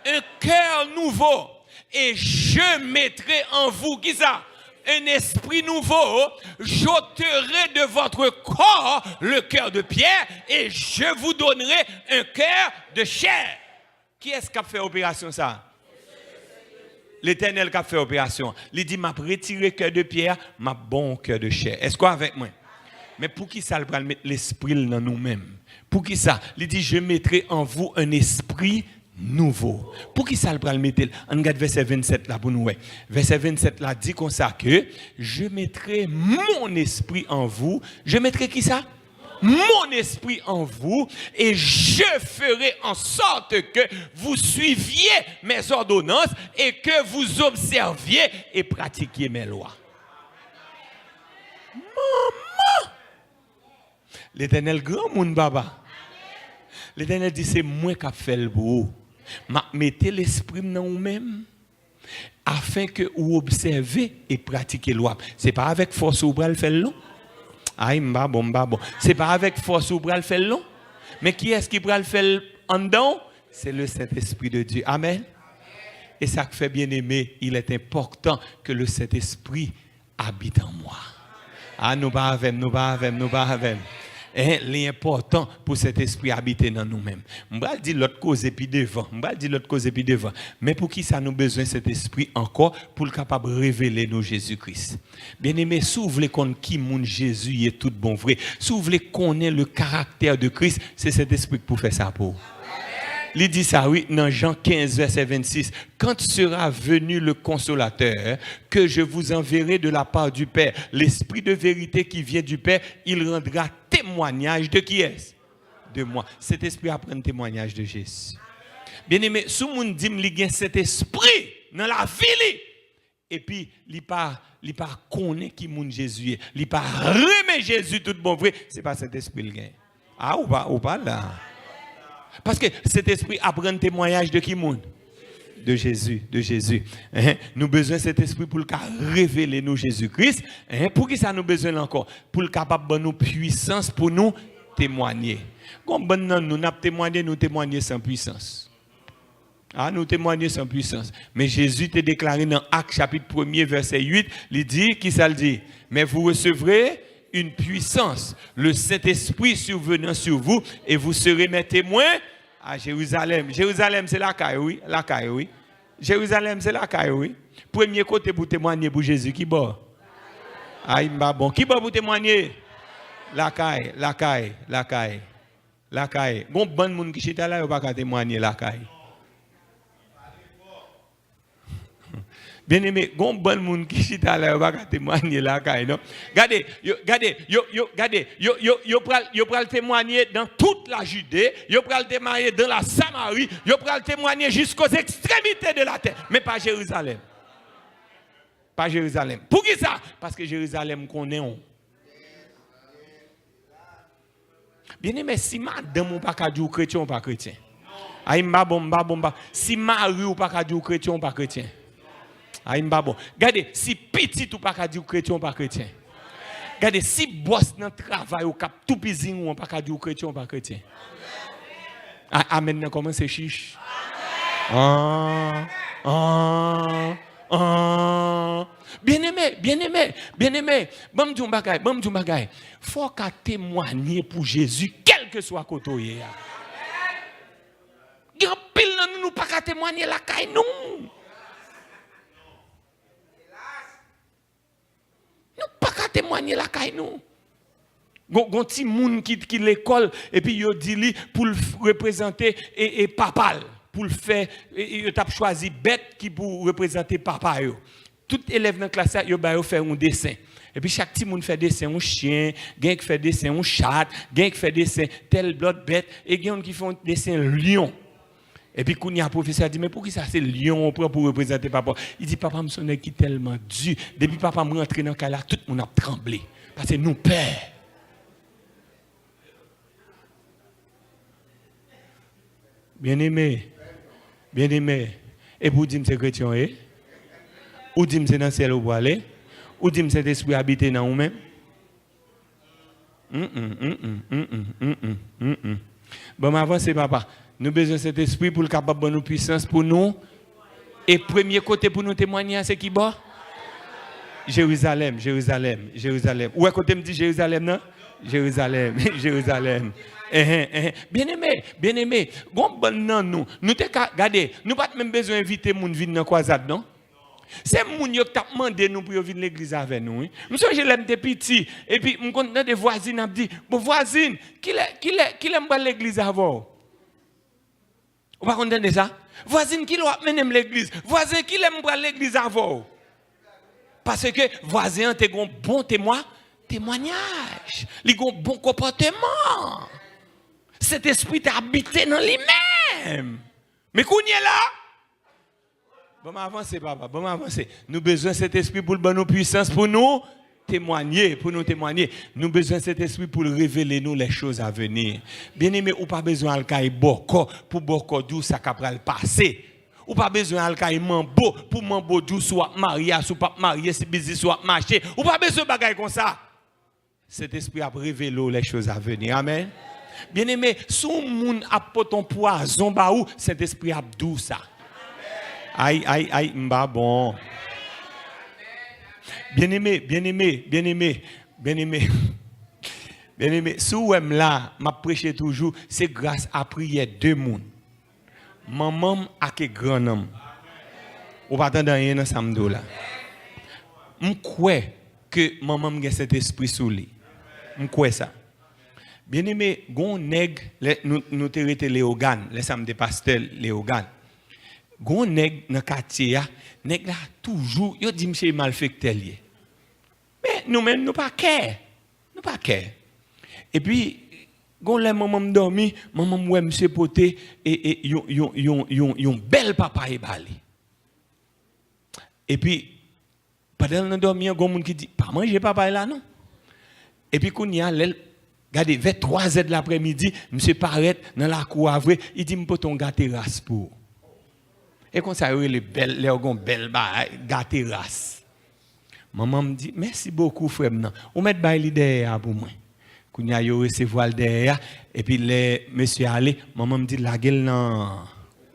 Un cœur nouveau. Et je mettrai en vous, ki sa? Un esprit nouveau. J'ôterai de votre corps le cœur de pierre et je vous donnerai un cœur de chair. Kiyès k ap fè operasyon sa a? Letènèl k ap fè operasyon. Li di, m ap retire kè de pyè a, m ap ba w yon kè de chè. Èske w avèk mwen? Men poukisa l pral met lespri l nan nou menm? Poukisa? Li di, je mettrai en vous un esprit nouveau. Poukisa l pral mete l? Ann gad vèsè vennsèt la pou nou wè. Vèsè vennsèt la di konsa ke, je mettrai mon esprit en vous. Je mettrai kisa? Mon esprit en vous, et je ferai en sorte que vous suiviez mes ordonnances et que vous observiez et pratiquiez mes lois. Manman! Letènèl granmoun, papa. Letènèl di, se mwen k ap fè l pou ou. M ap mete lespri m nan ou menm, afin ke ou obsève e pratike lwa m. Se pa avèk fòs ou pral fè l, non. Ay, m pa bon, m pa bon. Se pa avèk fòs ou pral fè l, non. Men kiyès ki pral fè l anndan w? Se le Saint-Esprit de Dieu. Amen. E sa k fè, bien-aimé, il est important que le Saint-Esprit habite en moi. A, nou pa avè m, nou pa avè m, nou pa avè m. Hein, li enpòtan pou Sentespri abite nan nou menm. M pral di lòt koze pi devan. M pral di lòt koze pi devan. Men poukisa nou bezwen Sentespri ankò pou l kapab revele nou Jezi Kris? Byeneme, si w vle konn ki moun Jezi ye tout bon vre, si w vle konnen le caractère de Christ, se Sentespri k pou fè sa pou ou. Li di sa, wi, nan Jan kenz, vèsè vennsis, quand sera venu le Consolateur, que je vous enverrai de la part du Père, l'Esprit de vérité qui vient du Père, il rendra témoignage de qui est? De moi. Sentespri a pran temwanyaj de Jezi. Byeneme, si yon moun di m li gen Sentespri nan lavi li, epi li pa, li pa konnen ki moun Jezi ye, li pa renmen Jezi tout bon vre, se pa Sentespri l gen. A, ou pa, ou pa la. Paske Sentespri ap rann temwayaj de ki moun? De Jezi, de Jezi. Hein? Nou bezwen Sentespri pou l ka revele nou Jezi Kris. Hein? Poukisa nou bezwen l ankò? Pou l kapab ban nou pwisans pou nou temwanye. Gon bann nan nou, n ap temwanye, nou temwanye san pwisans. A, nou temwanye san pwisans. Men Jezi te deklare nan Ak chapit premye, vèsè uit, li di, kisa l di? Mais vous recevrez une puissance, le Saint-Esprit survenant sur vous, et vous serez mes témoins à Jérusalem. Jerizalèm, se lakay, wi, lakay, wi. Jerizalèm, se lakay, wi. Premye kote pou temwanye pou Jezi, ki bò? Ay, m pa bon. Ki bò pou temwanye? Lakay, lakay, lakay. Lakay. Gon bann moun ki chita la, yo pa ka temwanye lakay. Byeneme, gon bann moun ki chita la, yo pa ka temwanye lakay, non. Gade, yo, gade, yo, yo, gade, yo, yo, yo pral, yo pral temwanye dans toute la Judée, yo pral temwanye dans la Samarie, yo pral temwanye jusqu'aux extrémités de la terre, men pa Jerizalèm. Pa Jerizalèm. Poukisa? Paske Jerizalèm konnen w. Byeneme, si madanm ou pa ka di w kretyen, ou pa kretyen. Ay, m pa bon, m pa bon, m pa. Si mari w pa ka di w kretyen, ou pa kretyen. Ay, m pa bon. Gade, si pitit ou pa ka di w kretyen, ou pa kretyen. Gade, si bòs nan travay ou k ap toupizi ou an pa ka di w kretyen, ou pa kretyen. A, amèn nan kòmanse chich. An, an, an. Byeneme, byeneme, byeneme, ban m di w yon bagay, ban m di w yon bagay. Fò w ka temwanye pou Jezi, kèlkeswa kote w ye a. Gen anpil nan nou, nou pa ka temwanye lakay nou. Nou pa ka temwanye lakay nou. Gon, gon timoun ki, ki lekòl, epi yo di li pou l f-, reprezante, e, e, papa l, pou l fè, e, e, yo t ap chwazi bèt ki pou reprezante papa yo. Tout elèv nan klas la, yo ba yo fè yon desen. Epi chak timoun fè desen yon chen, gen ki fè desen yon chat, gen ki fè desen tèl lòt bèt, e gen youn ki fè yon desen lyon. Epi kounye a, pwofesè a di, "Men poukisa se lyon w pran pou reprezante papa w?" Li di, "Papa m se yon nèg ki tèlman di. Depi papa m rantre nan kay la, tout moun ap tranble. Paske nou pè." Byeneme, byeneme, epi w di m se kretyen w ye? Ou di m se nan syèl ou prale? Ou di m Sentespri abite nan ou menm? Mm, mm, mm, mm, mm, mm, mm, mm, mm, mm. Ban m avanse, papa. Nou bezwen Sentespri pou l kapab ban nou pwisans pou nou. E premye kote pou nou temwanye a, se ki bò? Jerizalèm, Jerizalèm, Jerizalèm. Ou wè kote m di Jerizalèm nan? Jerizalèm, Jerizalèm. Enhen, enhen. Byeneme, byeneme, gon bann nan nou, nou te ka, gade, nou pa t menm bezwen envite moun vin nan kwazad, non. Se moun yo ki t ap mande nou pou yo vin legliz avè nou, wi. M sonje lè m te piti, epi m konn tande vwazin ap di, "Bon, vwazin, kilè, kilè, kilè m pral legliz avè w?" Ou pa konn tande sa? "Vwazin, kilè w ap mennen m legliz? Vwazen, kilè m pral legliz avè w?" Paske vwazen an te gon bon temwa-, temwanyaj. Li gon bon konpòteman. Sentespri te abite nan li menm. Men kounye la, ban m avanse, papa, ban m avanse. Nou bezwen Sentespri pou l ban nou pwisans pou nou temwanye, pou nou temwanye. Nou bezwen Sentespri pou l revele nou les choses à venir. Byeneme, ou pa bezwen al kay bòkò pou bòkò di w sa k ap pral pase. Ou pa bezwen al kay manbo pou manbo di w si w ap marye a, si w p ap marye, si biznis ou ap mache. Ou pa bezwen bagay konsa. Sentespri ap revele w les choses à venir. Amèn. Byeneme, si yon moun ap pote yon pwazon ba ou, Sentespri ap di w sa. Ay, ay, ay, m pa bon. Byeneme, byeneme, byeneme, byeneme. Byeneme, si w wè m la, m ap preche toujou, se gras a priyè de moun. Manman m ak grannanm. Ou pa tande anyen nan sa m di w la. M kwè ke manman m gen Sentespri sou li. M kwè sa. Byeneme, gon nèg, lè nou, nou te rete Leyogàn, lè sa m te pastè Leyogàn. Gon nèg nan katye a, nèg la toujou, yo di misye malfektè l ye. Men nou menm, nou pa kè. Nou pa kè. Epi, gon lè manman m dòmi, manman m wè misye pote e, e, yon, yon, yon, yon, yon bèl papaye ba li. Epi, pandan l nan dòmi an, gon moun ki di, "Pa manje papay la non." Epi kounye a, lè l, gade, vè twa zè de laprèmidi, misye parèt nan lakou a vre, li di, "M pote yon gate ras pou ou." E konsa yo rele bèl, lè yo gon bèl bagay, gate ras. Manman m di, "Mèsi bokou, frè m nan. Ou mèt bay li dèyè a pou mwen." Kounye a, yo resevwa l dèyè a, epi lè mesye ale, manman m di, "Lage l nan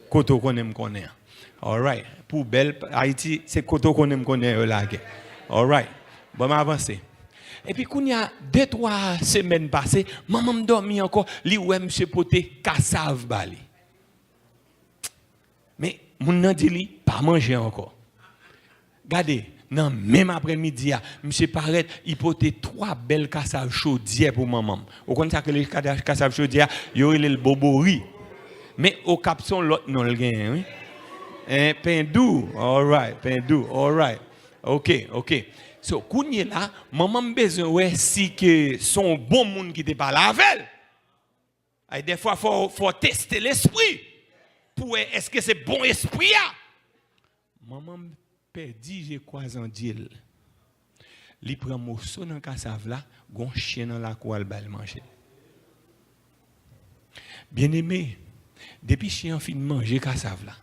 kote w konnen m konnen an." Alright. Poubèl, Ayiti, se kote w konnen m konnen yo lage. Alright. Bon, m avanse. Epi kounye a, de, twa semèn pase, manman m dòmi ankò, li wè misye pote kasav ba li. Men, moun nan di li, "Pa manje ankò." Gade, nan menm aprèmidi a, misye parèt, li pote twa bèl kasav chodyè pou manman m. Ou konn sa k rele kada-, kasav chodyè a? Yo rele l bobori. Men Okap se yon lòt non l genyen, wi. En, pendou, alright, pendou, alright. Ok, ok. So, kounye la, manman m bezwen wè si ke se yon bon moun ki te pale avè l. Ay, dèfwa, fò, fò w teste lespri pou wè èske se bon espri a. Manman m pèdi je kwa zan dye l. Li pran moso nan kasav la, gon chen nan lakou a, l ba l manje. Byeneme, depi chen an fin manje kasav la,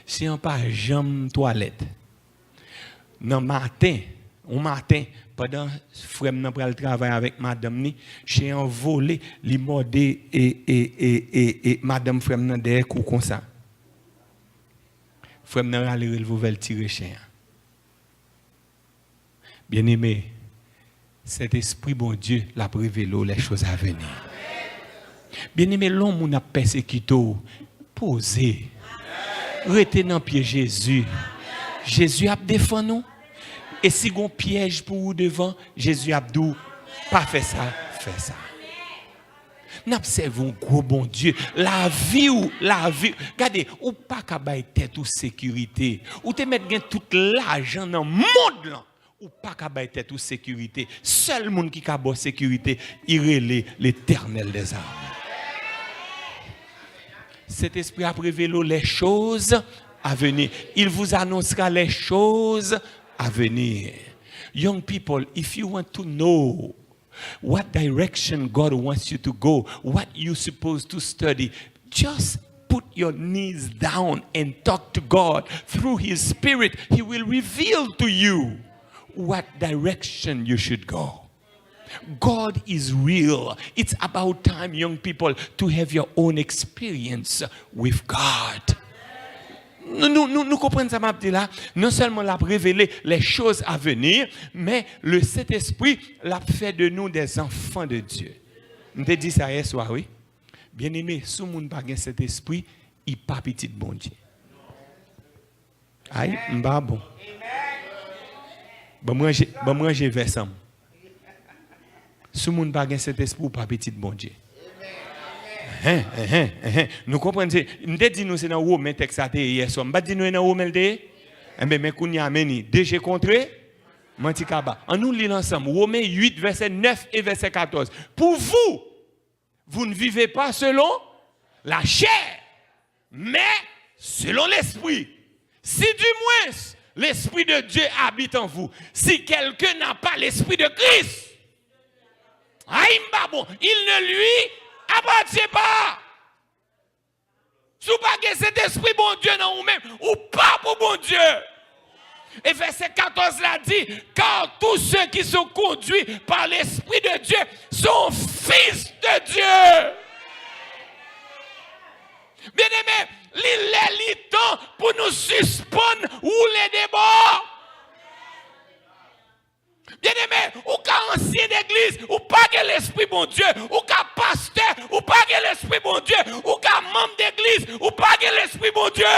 chen an pa janm twalèt. Nan maten, yon maten, pandan frè m nan pral travay avèk madanm ni, chen an vole, li mòde e, e, e, e, e madanm frè m nan dèyè kou konsa. Frè m nan rale revòlvè l tire chen an. Byeneme, Sentespri Bondye l ap revele w les choses à venir. Byeneme, lè yon moun ap pèsekite w, poze. Rete nan pye Jezi. Jezi ap defann ou. E si gon pyèj pou ou devan, Jezi ap di w, "Pa fè sa, fè sa." N ap sèvi yon gwo Bondye. Lavi w, lavi, gade, ou pa ka bay tèt ou sekirite. Ou te mèt gen tout lajan nan mond lan. Ou pa ka bay tèt ou sekirite. Sèl moun ki ka ba w sekirite, li rele Letènèl dèzame. Sentespri ap revele w les choses à venir. Il vous annoncera les choses à venir. Young people, if you want to know what direction God wants you to go, what you supposed to study, just Put your knees down and talk to God through His Spirit. He will reveal to you what direction you should go. God is real. It's about time, young people, to have your own experience with God. Nou, nou, nou, nou konprann sa m ap di la? Non sèlman l ap revele les choses à venir, men le Saint-Esprit, l ap fè de nou des enfants de Dieu. M te di sa yè swa, wi. Byeneme, si yon moun pa gen Sentespri, li pa pitit Bondye. Ay, m pa bon. Ban m ranje, ban m ranje vès an m. Si yon moun pa gen Sentespri, ou pa pitit Bondye. Enhen, enhen, enhen. Nou konprann se, m te di nou se nan Women tèks sa te ye yè swa. M pa t di nou e nan Women l te ye? Enben, men kounye a, men ni. De je kontre, manti kaba. Ann nou li l ansanm. Women uit, vèsè nèf e vèsè katòz. Pour vous, vous ne vivez pas selon la chair, mais selon l'esprit. Si du moins l'Esprit de Dieu habite en vous, si quelqu'un n'a pas l'Esprit de Christ, ay, m pa bon, il ne lui appartient pas. Si w pa gen Sentespri Bondye nan ou menm, ou pa pou Bondye. E vèsè katòz la di, car tous ceux qui sont conduits par l'Esprit de Dieu sont fils de Dieu. Byeneme, li lè li tan pou nou sispann woule de bò. Byeneme, ou ka ansyen legliz, ou pa gen Lespri Bondye. Ou ka pastè, ou pa gen Lespri Bondye. Ou ka manm legliz, ou pa gen Lespri Bondye.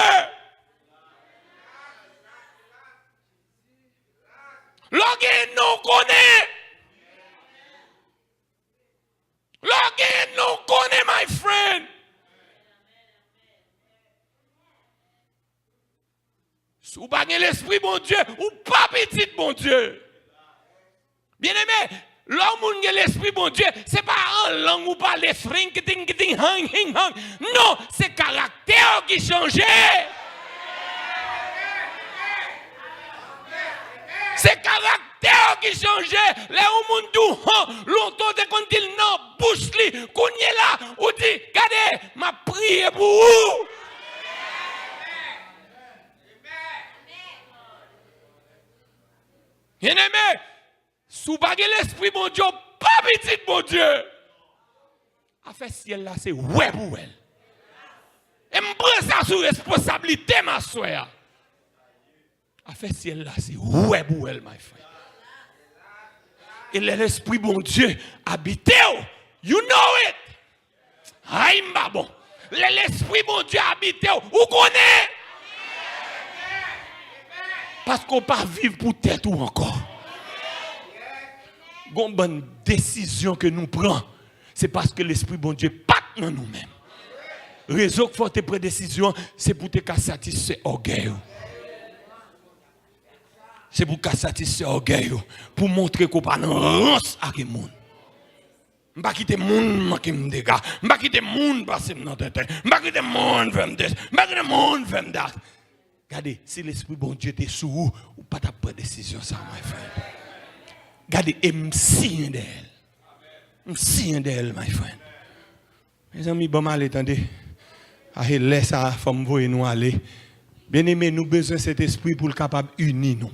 Lè w gen non w konnen. Lè w gen non w konnen, my friend. Si w pa gen Lespri Bondye, ou pa pitit Bondye. Byeneme, lè yon moun gen Lespri Bondye, se pa an lang ou pale, fring, kiting, kiting, hang, hing, hang. Non, se karaktè w ki chanje. Se karaktè w ki chanje. Lè yon moun di w, han, lontan w te konn di l nan bouch li. Kounye la, ou di, gade, m ap priye pou ou. Byeneme, si w pa gen Lespri Bondye, w pa pitit Bondye. Afè syèl la, se wè pou wè l. E m pran sa sou responsablite m aswè a. Afè syèl la, se wè pou wè l, my friend. E lè Lespri Bondye abite w, you know it. Ay, m pa bon. Lè Lespri Bondye abite w, ou konnen. Paske w pa viv pou tèt ou ankò. Gon bann desizyon ke nou pran, se paske Lespri Bondye pa t nan nou menm. Rezon k fè w te pran desizyon an, se pou w te ka satisfè ògèy ou. Se pou w ka satisfè ògèy ou, pou w montre ke w pa nan rans ak moun. M pa kite moun manke m dega. M pa kite moun pase m nan tenten. M pa kite moun fè m dis. M pa kite moun fè m dat. Gade, si Lespri Bondye te sou ou, ou pa t ap pran desizyon sa, my friend. Gade, e m siyen dèyè l. M siyen dèyè l, my friend. Mezanmi, ban m ale, tande. A, e lè sa a, fò m voye nou ale. Byeneme, nou bezwen Sentespri pou l kapab ini nou.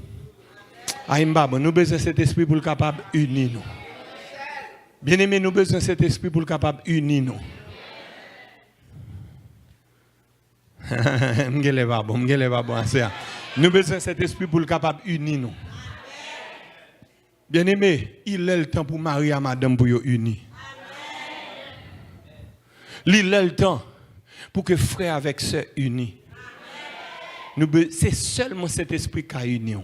Ay, m pa bon, nou bezwen Sentespri pou l kapab ini nou. Byeneme, nou bezwen Sentespri pou l kapab ini nou. M gen lè pa bon, m gen lè pa bon ase a. Nou bezwen Sentespri pou l kapab ini nou. Byeneme, li lè l tan pou mari a madanm pou yo ini. Li lè l tan pou ke frè avèk sè ini. Nou be-, se sèlman Sentespri k ka ini w.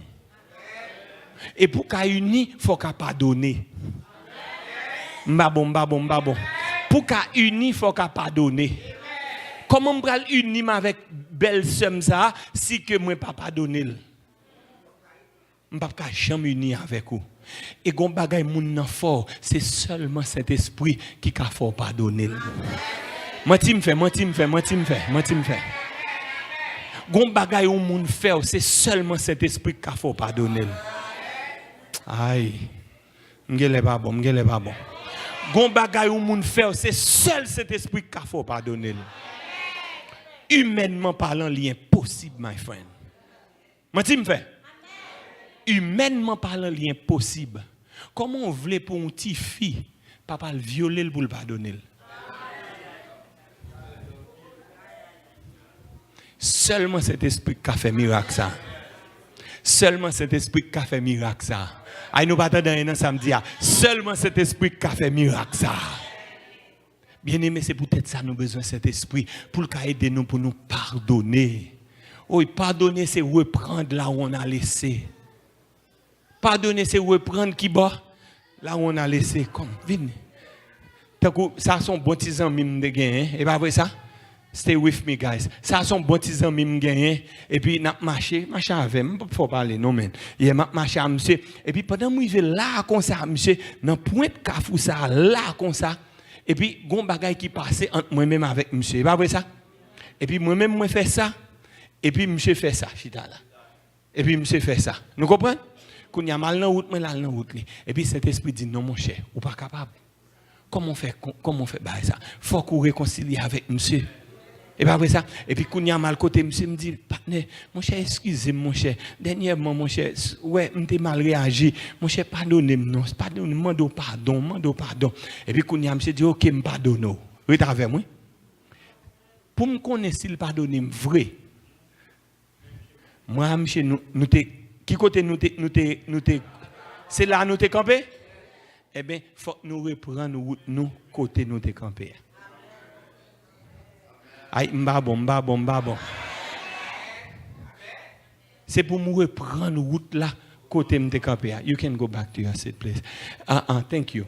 E pou w ka ini, fò w ka padone. M pa bon, m pa bon, m pa bon. Pou w ka ini, fò w ka padone. Kòman m pral ini m avèk bèlsè m sa a si ke mwen pa padone l? M p ap ka janm ini avèk ou. E gon bagay moun nan fè w, se sèlman Sentespri ki ka fè w padone l. Manti m fè, manti m fè, manti m fè, manti m fè. Gon bagay yon moun fè w, se sèlman Sentespri ki ka fè w padone l. Ay. M gen lè pa bon, m gen lè pa bon. Gon bagay yon moun fè w, se sèl Sentespri ki ka fè w padone l. Imènman palan, li enposib, my friend. Manti m fè? Imènman palan, li enposib. Kòman w vle pou yon tifi, papa l vyole l pou l padone l? Sèlman Sentespri k ka fè mirak sa. Sèlman Sentespri k ka fè mirak sa. Ay, nou pa tande anyen nan sa m di a. Sèlman Sentespri k ka fè mirak sa. Byeneme, se poutèt sa nou bezwen Sentespri, pou l ka ede nou pou nou padone. Wi, padone, se reprann la où on a laissé. Padone, se reprann ki bò? La où on a laissé. Kòm, vin. Tankou, sa se yon bon ti zanmi m te genyen, e pa vre sa? Stay with me, guys. Sa se yon bon ti zanmi m genyen, epi n ap mache, mache avè m, m p ap fè w pale non, men. Yè, m ap mache a misye, epi pandan m rive la konsa, misye, nan pwent kafou sa, la konsa, epi gon bagay ki pase ant mwen menm avèk misye, e pa vre sa? Epi mwen menm, mwen fè sa, epi misye fè sa, chita la. Epi misye fè sa. Nou konprann? Kounye a, m al nan wout mwen, l al nan wout li. Epi Sentespri di, "Non, monchè, ou pa kapab. Kòman w fè, kò-, kòman w fè bagay sa? Fòk ou rekonsilye avèk misye." E pa vre sa? Epi kounye a, m al kote misye, m di, "Patnè, monchè, eskize m, monchè. Dènyèman, monchè, s-, wè, m te mal reyaji. Monchè, padone m, non. Padone m, mande w padon, mande w padon." Epi kounye a, misye di, "Oke, m padone w. Ret avè m, wi." Pou m konnen si l padone m vre, mwen a misye, nou, nou te, ki kote nou te, nou te, nou te, se la nou te kanpe? Enben, fòk nou reprann wout nou kote nou te kanpe a. Ay, m pa bon, m pa bon, m pa bon. Se pou m reprann wout la kote m te kanpe a. You can go back to your seat, please. Ah, ah, thank you.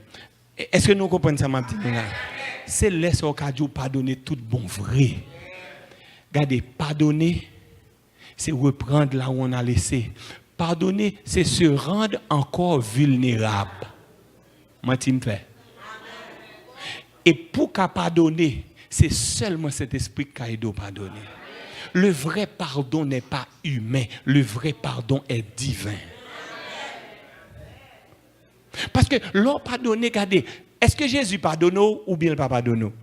E-, èske nou konprann sa m ap di nou la? Se lè sa w ka di w padone tout bon vre. Gade, padone, se reprendre là où on a laissé. Pardonner, c'est se rendre encore vulnérable. Manti m fè? E pou ka padone, se sèlman Sentespri ki ka ede w padone. Le vrai pardon n'est pas humain. Le vrai pardon est divin. Paske lè w padone, gade, èske Jezi padone w oubyen l pa padone w?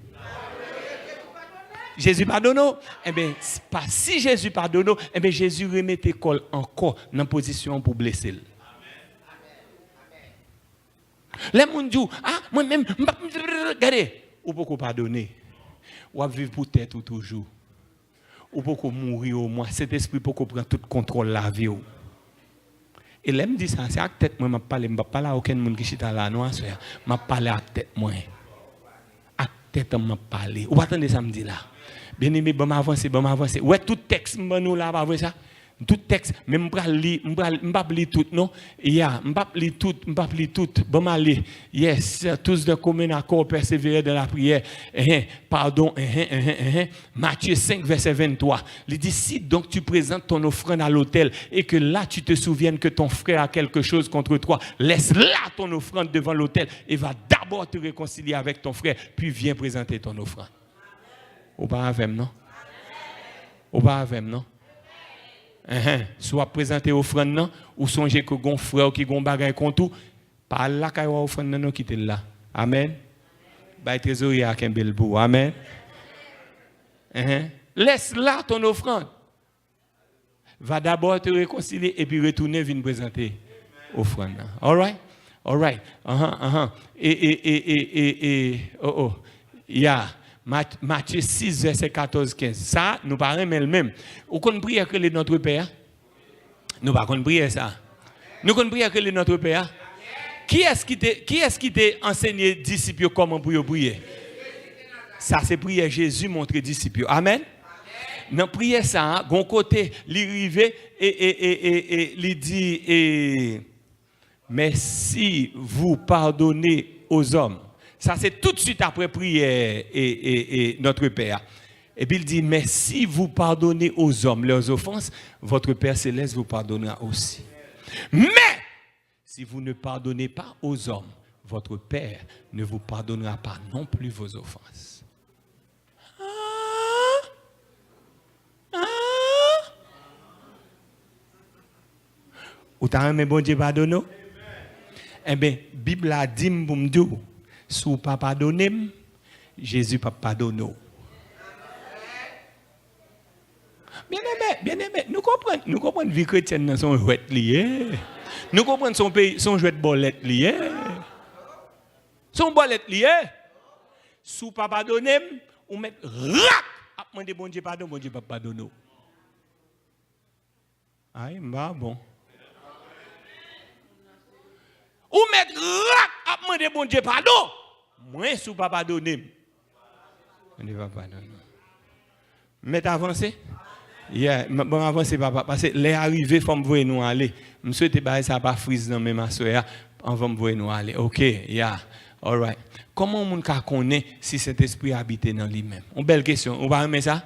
Jezi padone w? Enben, s-, pa, si Jezi padone w, enben, Jezi remete kò l ankò nan pozisyon an pou blese l. Lè moun di w, "Ah, mwen menm, m pa," gade, ou poko padone. W ap viv pou tèt ou toujou. Ou poko mouri omwen. Sentespri poko pran tout kontwòl lavi w. E lè m di sa, se ak tèt mwen m ap pale. M p ap pale a okenn moun ki chita la non aswè a. M ap pale ak tèt mwen. Ak tèt an m ap pale. Ou pa tande sa m di la? Byeneme, ban m avanse, ban m avanse. Ou wè tout tèks m ban nou la, pa vre sa? Tout tèks, men m pral li, m pral, m p ap li tout non. Ya, m p ap li tout, m p ap li tout. Ban m ale. Yes, tous d'un commun accord persévérer dans la prière. Enhen, padon, enhen, enhen, enhen. Matthieu cinq, verset vingt-trois. Li di, "Si donc tu présentes ton offrande à l'autel et que là tu te souviennes que ton frère a quelque chose contre toi, laisse là ton offrande devant l'autel et va d'abord te réconcilier avec ton frère, puis viens présenter ton offrande." Ou pa avè m non? Ou pa avè m non? Enhen. Si w ap prezante ofrann nan, ou sonje ke gon frè w ki gon bagay kont ou, pa al lakay w a ofrann nan non, kite l la. Amèn. Bay trezorye a kenbe l pou ou. Amèn. Enhen. Laisse là ton offrande. Va d'abord te réconcilier epi retounen vin prezante ofrann nan. Alright? Alright. Ahan, ahan. E, e, e, e, e, e, oh, oh. Ya. Mat-, Matthieu six, verset quatorze, quinze. Sa, nou pa renmen l menm. Ou konn priyè k rele Notre Père a? Nou pa konn priyè sa. Nou konn priyè k rele Notre Père a? Kiyès ki te, kiyès ki te ansenye disip yo kòman pou yo priye? Sa se priyè Jezi montre disip yo. Amèn. Nan priyè sa a, gon kote li rive e, e, e, e, e li di, e, "Mais si vous pardonnez aux hommes." Sa se tout swit apre priyè e, e, e Notre Père. Epi l di, "Mais si vous pardonnez aux hommes leurs offenses, votre Père céleste vous pardonnera aussi. Mais si vous ne pardonnez pas aux hommes, votre Père ne vous pardonnera pas non plus vos offenses." Ah! Ah! Ou ta renmen Bondye padone w? Enben, Bib la di m pou m di w, si w pa padone m, Jezi p ap padone w. Byeneme, byeneme, nou konprann, nou konprann vi kretyèn nan se yon jwèt li ye. Nou konprann se yon peyi, se yon jwèt bòlèt li ye. Se yon bòlèt li ye. Si w pa padone m, ou mèt rak ap mande Bondye padon, Bondye p ap padone w. Ay, m pa bon. Ou mèt rak ap mande Bondye padon. Mwen, si w pa padone m, Bondye p ap padone w. M mèt avanse? Yeah, m, bon, avanse, papa, paske lè a rive, fò m voye nou ale. M swete bagay sa pa friz nan men m aswè a, anvan m voye nou ale. Ok, yeah, alright. Kòman yon moun ka konnen si Sentespri abite nan li menm? Yon bèl kesyon. Ou pa renmen sa?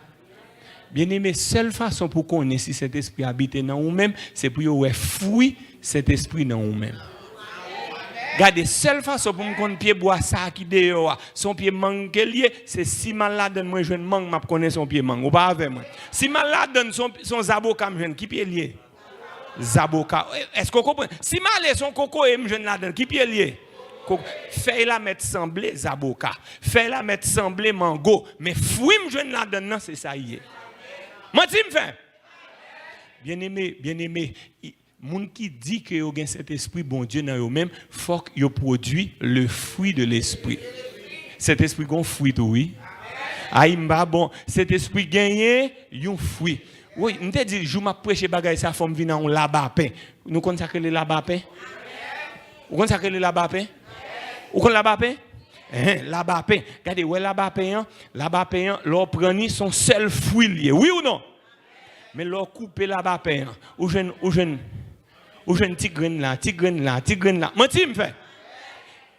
Byeneme, sèl fason pou konnen si Sentespri abite nan ou menm, se pou yo wè fwi Sentespri nan ou menm. Gade, sèl fason pou m konn pyebwa sa a ki deyò a, se yon pye mang ke l ye, se si m al ladan l, mwen jwenn mang, m ap konnen se yon pye mang. Ou pa avè mwen? Si m al ladan l, se yon, se yon zaboka m jwenn, ki pye l ye? Zaboka. Èske w konprann? Si m ale, se yon kokoye m jwenn ladan l, ki pye l ye? Ko-, fèy la mèt sanble zaboka. Fèy la mèt sanble mango. Men fwi m jwenn ladan l nan, se sa l ye. Manti m fè? Byeneme, byeneme, i-, moun ki di ke yo gen Sentespri Bondye nan yo menm, fòk yo pwodui le fruit de l'esprit. Sentespri gon fwi tou, wi. Ay, m pa bon. Sentespri genyen yon fwi. Wi, m te di, jou m ap preche bagay sa, fò m vin a yon labapen. Nou konn sa k rele labapen? Ou konn sa k rele labapen? Ou konn labapen? Enhen, labapen. Gade, wè labapen an? Labapen an, lè w pran li, se yon sèl fwi l ye. Wi ou non? Men lè w koupe labapen an, ou jwenn, ou jwenn, ou jwenn ti grenn la, ti grenn la, ti grenn la. Manti m fè?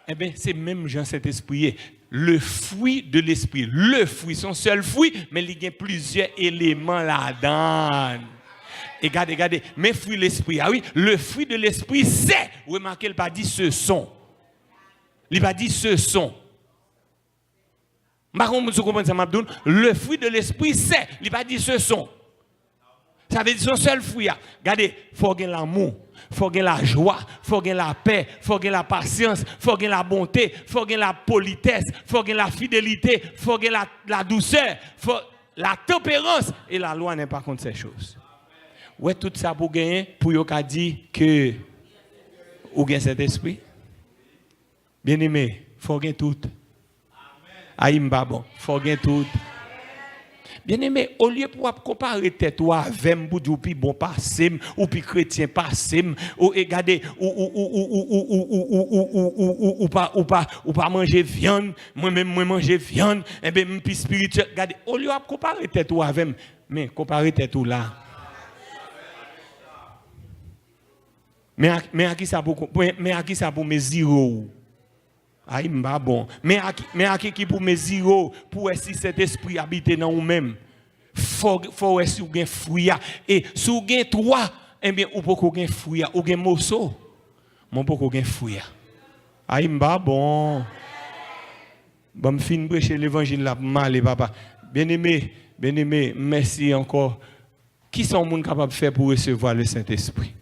Enben, se menm jan Sentespri ye. Le fruit de l'esprit. Le fruit, se yon sèl fwi, men li gen plizyè eleman ladan l. E gade, gade, men fwi lespri a, wi. Le fruit de l'esprit, c'est. Remake, l pa di ce sont. Li pa di ce sont. M pa konn si w konprann sa m ap di w. Le fruit de l'esprit, c'est. Li pa di ce sont. Sa vle di se yon sèl fwi a. Gade, fò w gen lanmou, fò w gen lajwa, fò w gen lapè, fò w gen lapasyans, fò w gen labonte, fò w gen lapolitès, fò w gen lafidelite, fò w gen la, ladousè, fò, latanperans, et la loi n'est pas contre ces choses. Wè tout sa pou w genyen, pou yo ka di ke ou gen Sentespri. Byeneme, fò w gen tout. Ay, m pa bon. Fò w gen tout. Byeneme, olye pou w ap konpare tèt ou avè m, pou di w pi bon pase m, ou pi kretyen pase m, ou, e gade, ou, ou, ou, ou, ou, ou, ou, ou, ou, ou, ou, ou, ou pa, ou pa, ou pa manje vyann, mwen menm, mwen manje vyann, enben, m pi espirityèl. Gade, olye w ap konpare tèt ou avè m, men konpare tèt ou la. Men a, men a ki sa pou, men, men a ki sa pou mezire w? Ay, m pa bon. Men a ki, men a ki, ki pou mezire w, pou wè si Sentespri abite nan ou menm. Fò, fò wè si w gen fwi a. E si w gen twa, enben, ou poko gen fwi a. Ou gen moso, men w poko gen fwi a. Ay, m pa bon. Ban m fin preche levanjil la pou m ale, papa. Byeneme, byeneme, mèsi ankò. Kisa yon moun kapab fè pou resevwa le Sentespri?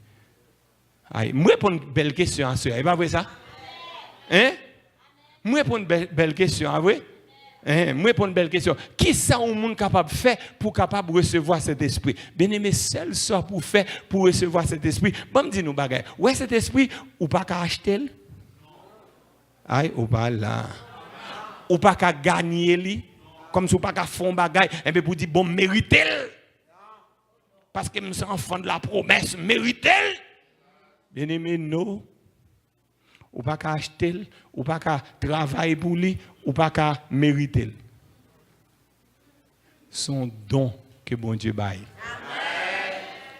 Ay, m reponn bèl kesyon aswè a, e pa vre sa? Hein? M reponn bèl, bèl kesyon a, vre? Hein, m reponn bèl kesyon. Kisa yon moun kapab fè pou kapab resevwa Sentespri? Byeneme, sèl sa pou fè pou resevwa Sentespri, ban m di nou bagay. Wè Sentespri, ou pa ka achte l. Ay, ou pa la. Ou pa ka ganye li. Kòmsi ou pa ka fè yon bagay, enben pou di, bon, m merite l. Paske m se enfant de la promesse, m merite l. Byeneme, no. Ou pa ka achte l, ou pa ka travay pou li, ou pa ka merite l. Se yon don ke Bondye bay.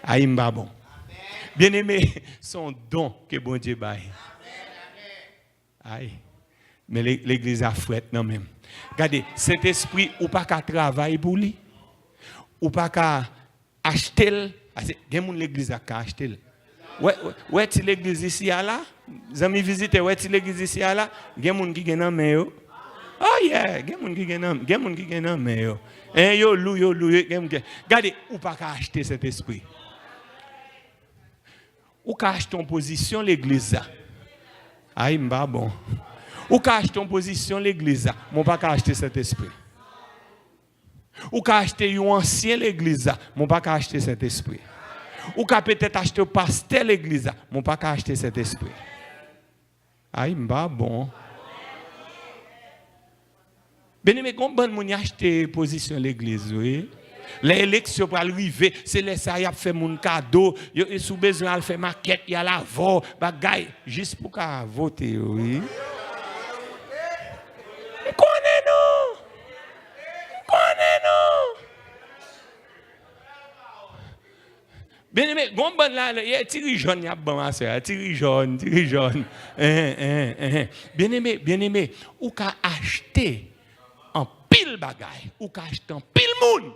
Ay, m pa bon. Byeneme, se yon don ke Bondye bay. Ay. Men le-, legliz la frèt nan men m. Gade, Sentespri, ou pa ka travay pou li. Ou pa ka achte l. Ase, gen moun legliz la ka achte l. Wè, wè, wè ti legliz isi a la? Zanmi vizitè, wè ti legliz isi a la? Gen moun ki gen nan men yo. Oh yeah, gen moun ki gen nan, gen moun ki gen nan men yo. En, yo lou, yo lou, yo, gen moun ki, gade, ou pa ka achte Sentespri. Ou ka achte yon pozisyon legliz la. Ay, m pa bon. Ou ka achte yon pozisyon legliz la, men w pa ka achte Sentespri. Ou ka achte yon ansyen legliz la, men w pa ka achte Sentespri. Ou ka petèt achte yon pastè legliz la, men w pa ka achte Sentespri. Ay, m pa bon. Byeneme, gon bann moun y achte pozisyon legliz, wi. Lè eleksyon pral rive, se lè sa y ap fè moun kado, yo, e si w bezwen al fè makèt, y al avè w, bagay, jis pou ka vote yo, wi. M konnen nou! M konnen nou! Byeneme, gon bann la, ye, ti ri jòn y ap ban m aswè a, ti ri jòn, ti ri jòn. Enhen, enhen, enhen. Byeneme, byeneme, ou ka achte anpil bagay, ou ka achte anpil moun,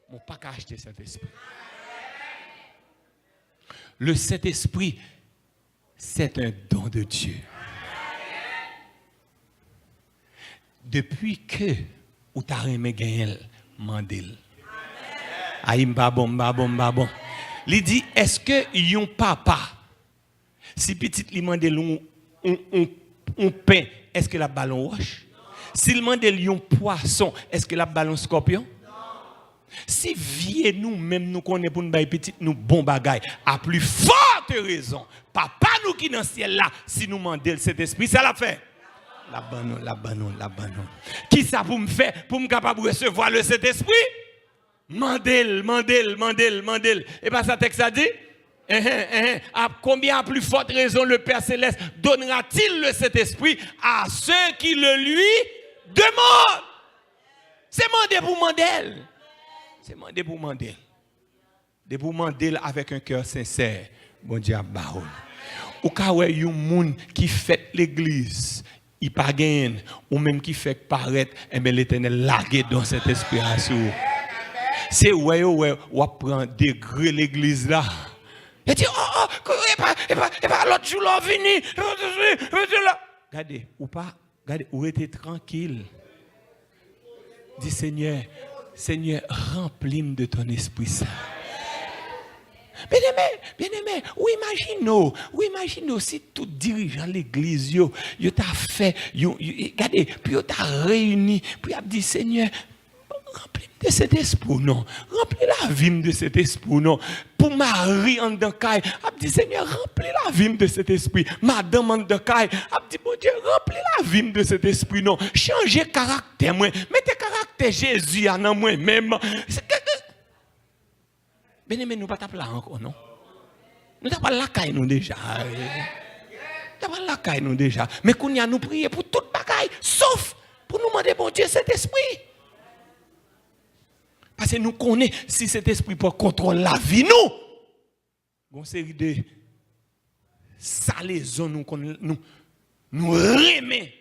men w pa ka achte Sentespri. Le Saint-Esprit, c'est un don de Dieu. Depi ke ou ta renmen genyen l, mande l. Ay, m pa bon, m pa bon, m pa bon. Li di, èske yon papa, si pitit li mande l yon, yon, yon, yon pen, èske l ap ba l yon wòch? Si l mande l yon pwason, èske l ap ba l yon skòpyon? Si vye nou menm nou konnen pou n bay pitit nou bon bagay, a pli fòte rezon, Papa nou ki nan syèl la, si nou mande l Sentespri, sa l ap fè? L ap ban nou, l ap ban nou, l ap ban nou. Kisa pou m fè pou m kapab resevwa le Sentespri? Mande l, mande l, mande l, mande l. E pa sa tèks la di? Enhen, enhen. À combien à plus forte raison le Père Céleste donnera-t-il le Saint-Esprit à ceux qui le lui demandent? Se mande pou mande l. Se mande pou mande l. Depi w mande l avèk yon kè sensè, Bondye ap ba ou l. Ou ka wè yon moun ki fèt legliz, li pa genyen l, ou menm ki fèk parèt, enben Letènèl lage don Sentespri a sou ou. Se wè yo wè w ap pran degre legliz la. Yo di, oh, oh, e pa, e pa, e pa lòt jou la w vini. Gade, ou pa Gade, ou rete trankil. Di, Senyè, Senyè, ranpli m de ton espri sen. Byeneme, byeneme, ou imajine w, ou imajine w si tout dirijan legliz yo, yo ta fè, yo, yo, gade, pou yo ta reyini, pou y ap di, Senyè, ranpli m de Sentespri w non. Ranpli lavi m de Sentespri w non. Pou mari anndan kay ap di, Senyè, ranpli lavi m de Sentespri. Madanm anndan kay ap di, Bondye, ranpli lavi m de Sentespri non. Chanje karaktè mwen. Mete karaktè Jezi a nan mwen menm. Byeneme, nou pa t ap la ankò non. Nou t ap al lakay nou deja. Nou t ap al lakay nou deja. Men kounye a nou priye pou tout bagay, sof pou nou mande Bondye Sentespri. Paske nou konnen si Sentespri pran kontwòl lavi nou, gon seri de salezon nou konn, nou, nou renmen.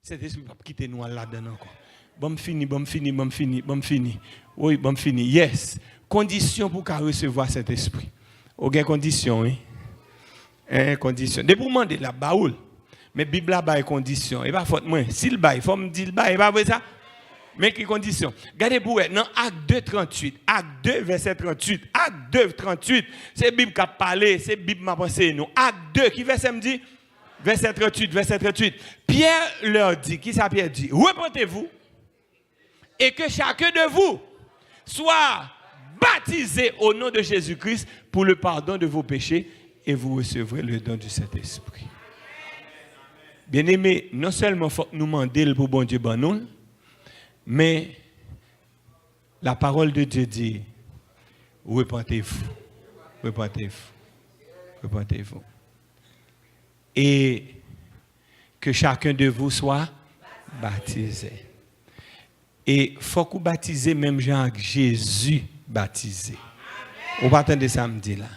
Sentespri p ap kite nou al ladan l ankò. Ban m fini, ban m fini, ban m fini, ban m fini. Wi, ban m fini. Yes. Kondisyon pou w ka resevwa Sentespri. Ou gen kondisyon, wi. En, kondisyon. Depi w mande l, l ap ba ou l. Men Bib la bay kondisyon. E pa fòt mwen. Si l bay, fò m di l bay. E pa vre sa? Men ki kondisyon? Gade pou w wè. Nan Ak de trantuit. Ak de, vèsè trantuit. Ak de trantuit. Se Bib k ap pale. Se Bib m ap anseye nou. Ak de. Ki vèsè m di? Vèsè trantuit, vèsè trantuit. Pierre leur dit, kisa Pyè di? Repentez-vous et que chacun de vous soit baptisé au nom de Jésus-Christ pour le pardon de vos péchés et vous recevrez le don du Saint-Esprit. Byeneme, non sèlman fòk nou mande l pou Bondye ban nou l, men la parole de Dieu dit, repentez-vous, repentez-vous, repentez-vous. Et que chacun de vous soit baptisé. E fòk ou batize menm jan ak Jezi batize. Ou pa tande sa m di la?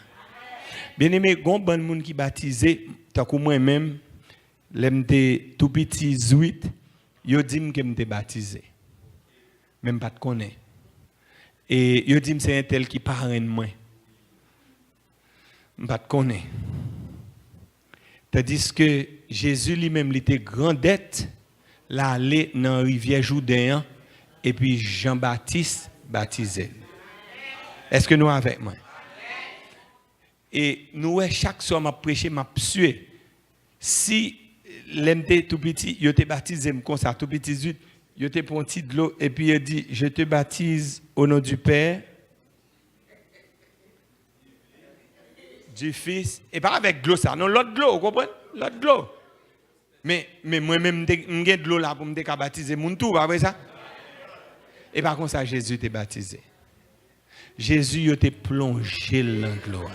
Byeneme, gon bann moun ki batize, tankou mwen menm, lè m te tou piti, zwit, yo di m ke m te batize. Men m pa t konnen. E yo di m se entèl ki parenn mwen. M pa t konnen. Tandiske Jezi li menm, li te grandèt, l ale nan rivyè Jouden an, epi Jan Batis batize l. Èske nou avèk mwen? E nou wè, chak swa m ap preche, m ap swe. Si, lè m te tou piti, yo te batize m konsa, tou piti zwit, Yo te pran ti dlo, epi yo di, "Je te baptise au nom du Père, du Fils." E pa avèk dlo sa, non, lòt dlo, ou konprann? Lòt dlo. Men, men mwen menm, m te- m gen dlo la pou m te ka batize moun tou, pa vre sa? E pa konsa Jezi te batize. Jezi, yo te plonje l nan dlo a.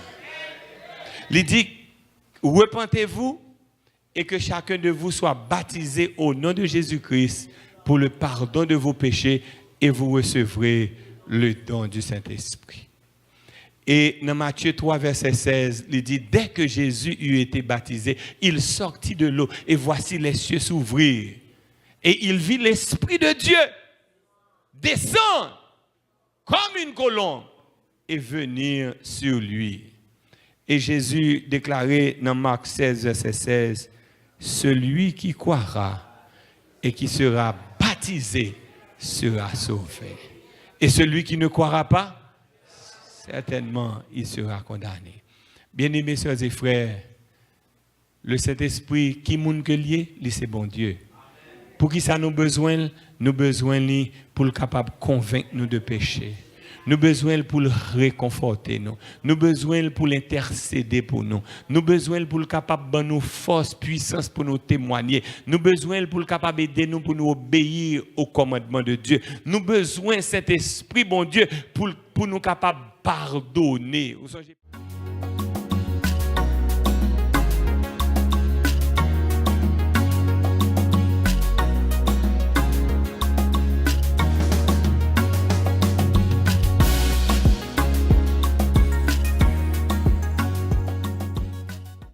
Li di, "Repentez-vous et que chacun de vous soit baptisé au nom de Jésus-Christ pour le pardon de vos péchés et vous recevrez le don du Saint-Esprit." E nan Matye twa, vèsè sèz, li di, "Dès que Jésus eut été baptisé, il sortit de l'eau, et voici les cieux s'ouvrirent, et il vit l'Esprit de Dieu descendre comme une colombe et venir sur lui." E Jezi deklare nan Mak sèz, vèsè sèz, "Celui qui croira et qui sera baptisé sera sauvé. Et celui qui ne croira pas, certainement, il sera condamné." Bien-aimés sœurs et frères, le Saint-Esprit, ki moun ke l ye? Li se Bondye. Poukisa nou bezwen l? Nou bezwen li pou l kapab konvenk nou de peche. Nou bezwen l pou l rekonfòte nou. Nou bezwen l pou l entèsede pou nou. Nou bezwen l pou l kapab ban nou fòs, pwisans pou nou temwanye. Nou bezwen l pou l kapab ede nou pou nou obeyi o kòmandman de Dye. Nou bezwen Sentespri Bondye pou, pou nou kapab padone. Ou sonje?